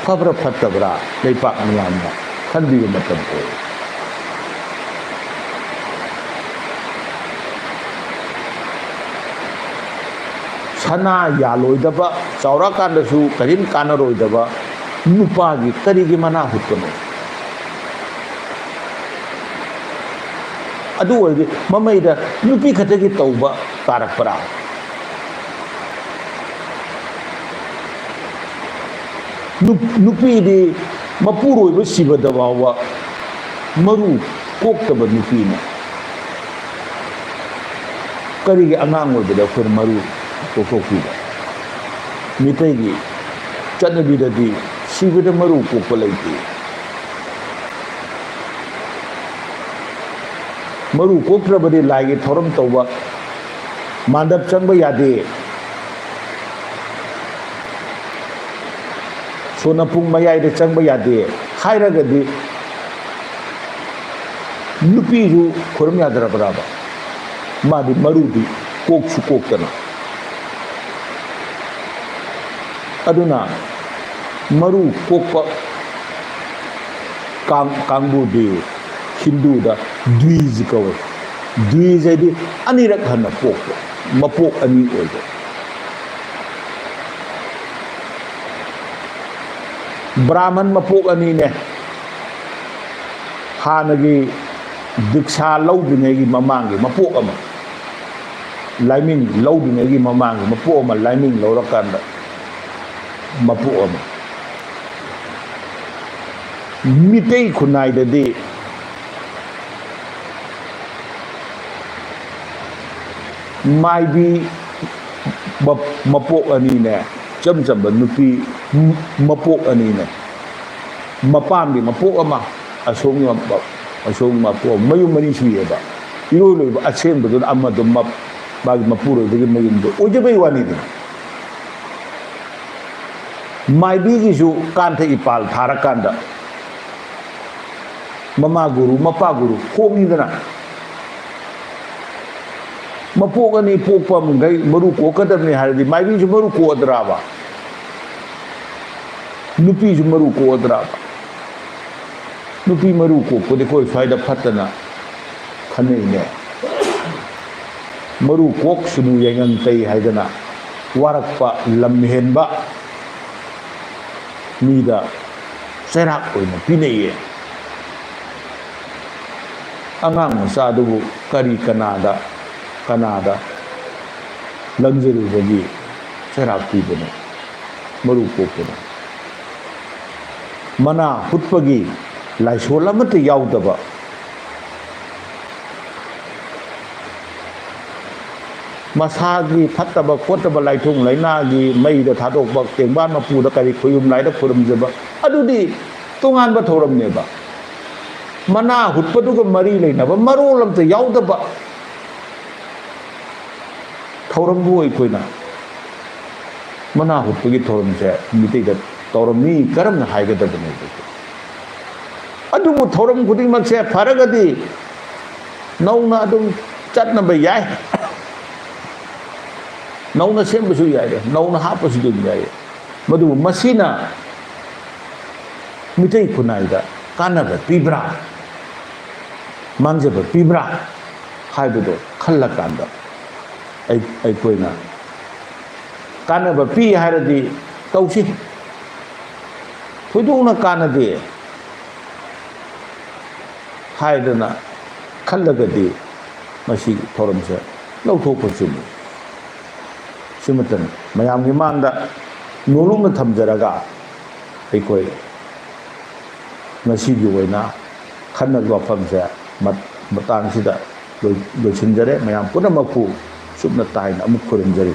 ꯐꯕ꯭ꯔꯥ ꯐꯠꯇꯕ꯭ꯔꯥ ꯂꯩꯄꯥꯛ ꯃꯤꯌꯥꯝꯅ ꯈꯟꯕꯤꯕ ꯃꯇꯝ ꯑꯣꯏ꯫ ꯁꯅꯥ ꯌꯥꯜꯂꯣꯏꯗꯕ, ꯆꯥꯎꯔꯛꯑꯀꯥꯟꯗꯁꯨ ꯀꯔꯤꯝ ꯀꯥꯟꯅꯔꯣꯏꯗꯕ ꯅꯨꯄꯥꯒꯤ ꯀꯔꯤꯒꯤ ꯃꯅꯥ ꯍꯨꯠꯄꯅꯣ? ꯑꯗꯨ ꯑꯣꯏꯔꯗꯤ ꯃꯃꯩꯗ ꯅꯨꯄꯤ ꯈꯛꯇꯒꯤ ꯇꯧꯕ ꯇꯥꯔꯛꯄ꯭ꯔꯥ? ꯅꯨ-, ꯅꯨꯄꯤꯗꯤ ꯃꯄꯨꯔꯣꯏꯕ ꯁꯤꯕꯗ ꯐꯥꯎꯕ ꯃꯔꯨ ꯀꯣꯛꯇꯕ ꯅꯨꯄꯤꯅ ꯀꯔꯤꯒꯤ ꯑꯉꯥꯡ ꯑꯣꯏꯕꯗ ꯑꯩꯈꯣꯏꯅ ꯃꯔꯨ ꯀꯣꯛꯊꯣꯛꯄꯤꯕ? ꯃꯤꯇꯩꯒꯤ ꯆꯠꯅꯕꯤꯗꯗꯤ ꯁꯤꯕꯗ ꯃꯔꯨ ꯀꯣꯛꯄ ꯂꯩꯇꯦ꯫ ꯃꯔꯨ ꯀꯣꯛꯇ꯭ꯔꯕꯗꯤ ꯂꯥꯏꯒꯤ ꯊꯧꯔꯝ ꯇꯧꯕ, ꯃꯥꯟꯗꯞ ꯆꯪꯕ ꯌꯥꯗꯦ, ꯁꯣꯅꯄꯨꯡ ꯃꯌꯥꯏꯗ ꯆꯪꯕ ꯌꯥꯗꯦ ꯍꯥꯏꯔꯒꯗꯤ ꯅꯨꯄꯤꯁꯨ ꯈꯨꯔꯨꯝ ꯌꯥꯗ꯭ꯔꯕ꯭ꯔꯕ? ꯃꯥꯗꯤ ꯃꯔꯨꯗꯤ ꯀꯣꯛꯁꯨ ꯀꯣꯛꯇꯅ꯫ ꯑꯗꯨꯅ ꯃꯔꯨ ꯀꯣꯛꯄ ꯀꯥꯡ-, ꯀꯥꯡꯕꯨꯗꯤ ꯍꯤꯟꯗꯨꯗ ꯗ꯭ꯋꯤꯖ ꯀꯧꯋꯦ꯫ ꯗ꯭ꯋꯤꯖ ꯍꯥꯏꯗꯤ ꯑꯅꯤꯔꯛ ꯍꯟꯅ ꯄꯣꯛꯄ, ꯃꯄꯣꯛ ꯑꯅꯤ ꯑꯣꯏꯕ꯫ ꯕ꯭ꯔꯥꯍꯃꯟ ꯃꯄꯣꯛ ꯑꯅꯤꯅꯦ꯫ ꯍꯥꯟꯅꯒꯤ ꯗꯤꯛꯁꯥ ꯂꯧꯗ꯭ꯔꯤꯉꯩꯒꯤ ꯃꯃꯥꯡꯒꯤ ꯃꯄꯣꯛ ꯑꯃ, ꯂꯥꯏꯃꯤꯡ ꯂꯧꯗ꯭ꯔꯤꯉꯩꯒꯤ ꯃꯃꯥꯡꯒꯤ ꯃꯄꯣꯛ ꯑꯃ, ꯂꯥꯏꯃꯤꯡ ꯂꯧꯔꯀꯥꯟꯗ ꯃꯄꯣꯛ ꯑꯃ꯫ ꯃꯤꯇꯩ ꯈꯨꯟꯅꯥꯏꯗꯗꯤ ꯃꯥꯏꯕꯤ ꯃ-, ꯃꯄꯣꯛ ꯑꯅꯤꯅꯦ, ꯏꯆꯝ ꯆꯝꯕ ꯅꯨꯄꯤ ꯃ-, ꯃꯄꯣꯛ ꯑꯅꯤꯅꯦ꯫ ꯃꯄꯥꯝꯒꯤ ꯃꯄꯣꯛ ꯑꯃ, ꯑꯁꯣꯝꯒꯤ ꯃꯄ-, ꯑꯁꯣꯝꯒꯤ ꯃꯄꯣꯛ ꯑꯃ, ꯃꯌꯨꯝ ꯑꯅꯤ ꯁꯨꯏꯑꯕ꯫ ꯏꯔꯣꯏ ꯂꯣꯏꯕ ꯑꯁꯦꯡꯕꯗꯨꯅ ꯑꯃꯗꯣ ꯃꯞ-, ꯃꯥꯒꯤ ꯃꯄꯨꯔꯣꯏꯕꯒꯤ ꯃꯌꯨꯝꯗꯣ ꯑꯣꯏꯖꯕꯩ ꯋꯥꯅꯤꯗꯅ꯫ ꯃꯥꯏꯕꯤꯒꯤꯁꯨ ꯀꯥꯟꯊ ꯏꯄꯥꯜ ꯊꯥꯔꯀꯥꯟꯗ ꯃꯃꯥ ꯒꯨꯔꯨ, ꯃꯄꯥ ꯒꯨꯔꯨ ꯈꯣꯡꯉꯤꯗꯅ꯫ ꯃꯄꯣꯛ ꯑꯅꯤ ꯄꯣꯛꯄ ꯑꯃꯈꯩ ꯃꯔꯨ ꯀꯣꯛꯀꯗꯕꯅꯤ ꯍꯥꯏꯔꯗꯤ ꯃꯥꯏꯕꯤꯁꯨ ꯃꯔꯨ ꯀꯣꯛꯑꯗ꯭ꯔꯥꯕ? ꯅꯨꯄꯤꯁꯨ ꯃꯔꯨ ꯀꯣꯛꯑꯗ꯭ꯔꯥꯕ? ꯅꯨꯄꯤ ꯃꯔꯨ ꯀꯣꯛꯄꯗꯤ ꯑꯩꯈꯣꯏ ꯁ꯭ꯋꯥꯏꯗ ꯐꯠꯇꯅ ꯈꯟꯅꯩꯅꯦ꯫ ꯃꯔꯨ ꯀꯣꯛꯁꯅꯨ ꯌꯥꯏꯉꯪ ꯇꯩ ꯍꯥꯏꯗꯅ ꯋꯥꯔꯛꯄ ꯂꯝ ꯍꯦꯟꯕ ꯃꯤꯗ ꯆꯩꯔꯥꯛ ꯑꯣꯏꯅ ꯄꯤꯅꯩꯌꯦ꯫ ꯑꯉꯥꯡ ꯃꯆꯥꯗꯨꯕꯨ ꯀꯔꯤ ꯀꯅꯥꯗ, ꯀꯅꯥꯗ ꯂꯪꯖꯔꯨꯕꯒꯤ ꯆꯩꯔꯥꯛ ꯄꯤꯕꯅꯣ? ꯃꯔꯨ ꯀꯣꯛꯄꯅꯣ? ꯃꯅꯥ ꯍꯨꯠꯄꯒꯤ ꯂꯥꯏꯁꯣꯟ ꯑꯃꯠꯇ ꯌꯥꯎꯗꯕ, ꯃꯁꯥꯒꯤ ꯐꯠꯇꯕ ꯈꯣꯠꯇꯕ ꯂꯥꯏꯊꯣꯡ ꯂꯥꯏꯅꯥꯒꯤ ꯃꯩꯗ ꯊꯥꯗꯣꯛꯄ ꯇꯦꯡꯕꯥꯟ ꯃꯄꯨꯗ ꯀꯔꯤ ꯈꯣꯏꯌꯨꯝ ꯂꯥꯏꯗ ꯈꯣꯏꯔꯨꯝꯖꯕ, ꯑꯗꯨꯗꯤ ꯇꯣꯉꯥꯟꯕ ꯊꯧꯔꯝꯅꯦꯕ꯫ ꯃꯅꯥ ꯍꯨꯠꯄꯗꯨꯒ ꯃꯔꯤ ꯂꯩꯅꯕ ꯃꯔꯣꯜ ꯑꯝꯇ ꯌꯥꯎꯗꯕ ꯊꯧꯔꯝꯕꯨ ꯑꯩꯈꯣꯏꯅ ꯃꯅꯥ ꯍꯨꯠꯄꯒꯤ ꯊꯧꯔꯝꯁꯦ ꯃꯤꯇꯩꯗ ꯇꯧꯔꯝꯃꯤ ꯀꯔꯝꯅ ꯍꯥꯏꯒꯗꯕꯅꯦ? ꯑꯗꯨꯕꯨ ꯊꯧꯔꯝ ꯈꯨꯗꯤꯡꯃꯛꯁꯦ ꯐꯔꯒꯗꯤ ꯅꯧꯅ ꯑꯗꯨꯝ ꯆꯠꯅꯕ ꯌꯥꯏ, ꯅꯧꯅ ꯁꯦꯝꯕꯁꯨ ꯌꯥꯏ, ꯅꯧꯅ ꯍꯥꯞꯄꯁꯨ ꯑꯗꯨꯝ ꯌꯥꯏ꯫ ꯃꯗꯨꯕꯨ ꯃꯁꯤꯅ ꯃꯤꯇꯩ ꯈꯨꯟꯅꯥꯏꯗ ꯀꯥꯟꯅꯕ ꯄꯤꯕ꯭ꯔꯥ, ꯃꯥꯡꯖꯕ ꯄꯤꯕ꯭ꯔꯥ ꯍꯥꯏꯕꯗꯣ ꯈꯜꯂꯀꯥꯟꯗ ꯑꯩ-, ꯑꯩꯈꯣꯏꯅ ꯀꯥꯟꯅꯕ ꯄꯤ ꯍꯥꯏꯔꯗꯤ ꯇꯧꯁꯤ, ꯊꯣꯏꯗꯣꯛꯅ ꯀꯥꯟꯅꯗꯦ ꯍꯥꯏꯗꯅ ꯈꯜꯂꯒꯗꯤ ꯃꯁꯤꯒꯤ ꯊꯧꯔꯝꯁꯦ ꯂꯧꯊꯣꯛꯄ ꯆꯨꯝꯃꯤ꯫ ꯁꯤꯃꯇꯅꯤ ꯃꯌꯥꯝꯒꯤ ꯃꯥꯡꯗ ꯅꯣꯂꯨꯛꯅ ꯊꯝꯖꯔꯒ ꯑꯩꯈꯣꯏ ꯉꯁꯤꯒꯤ ꯑꯣꯏꯅ ꯈꯟꯅꯕꯒꯤ ꯋꯥꯐꯝꯁꯦ ꯃꯠ-, ꯃꯇꯥꯡꯁꯤꯗ ꯂꯣꯏ-, ꯂꯣꯏꯁꯤꯟꯖꯔꯦ꯫ ꯃꯌꯥꯝ ꯄꯨꯝꯅꯃꯛꯄꯨ ꯁꯨꯞꯅ ꯇꯥꯏꯅ ꯑꯃꯨꯛ ꯈꯨꯔꯨꯝꯖꯔꯤ꯫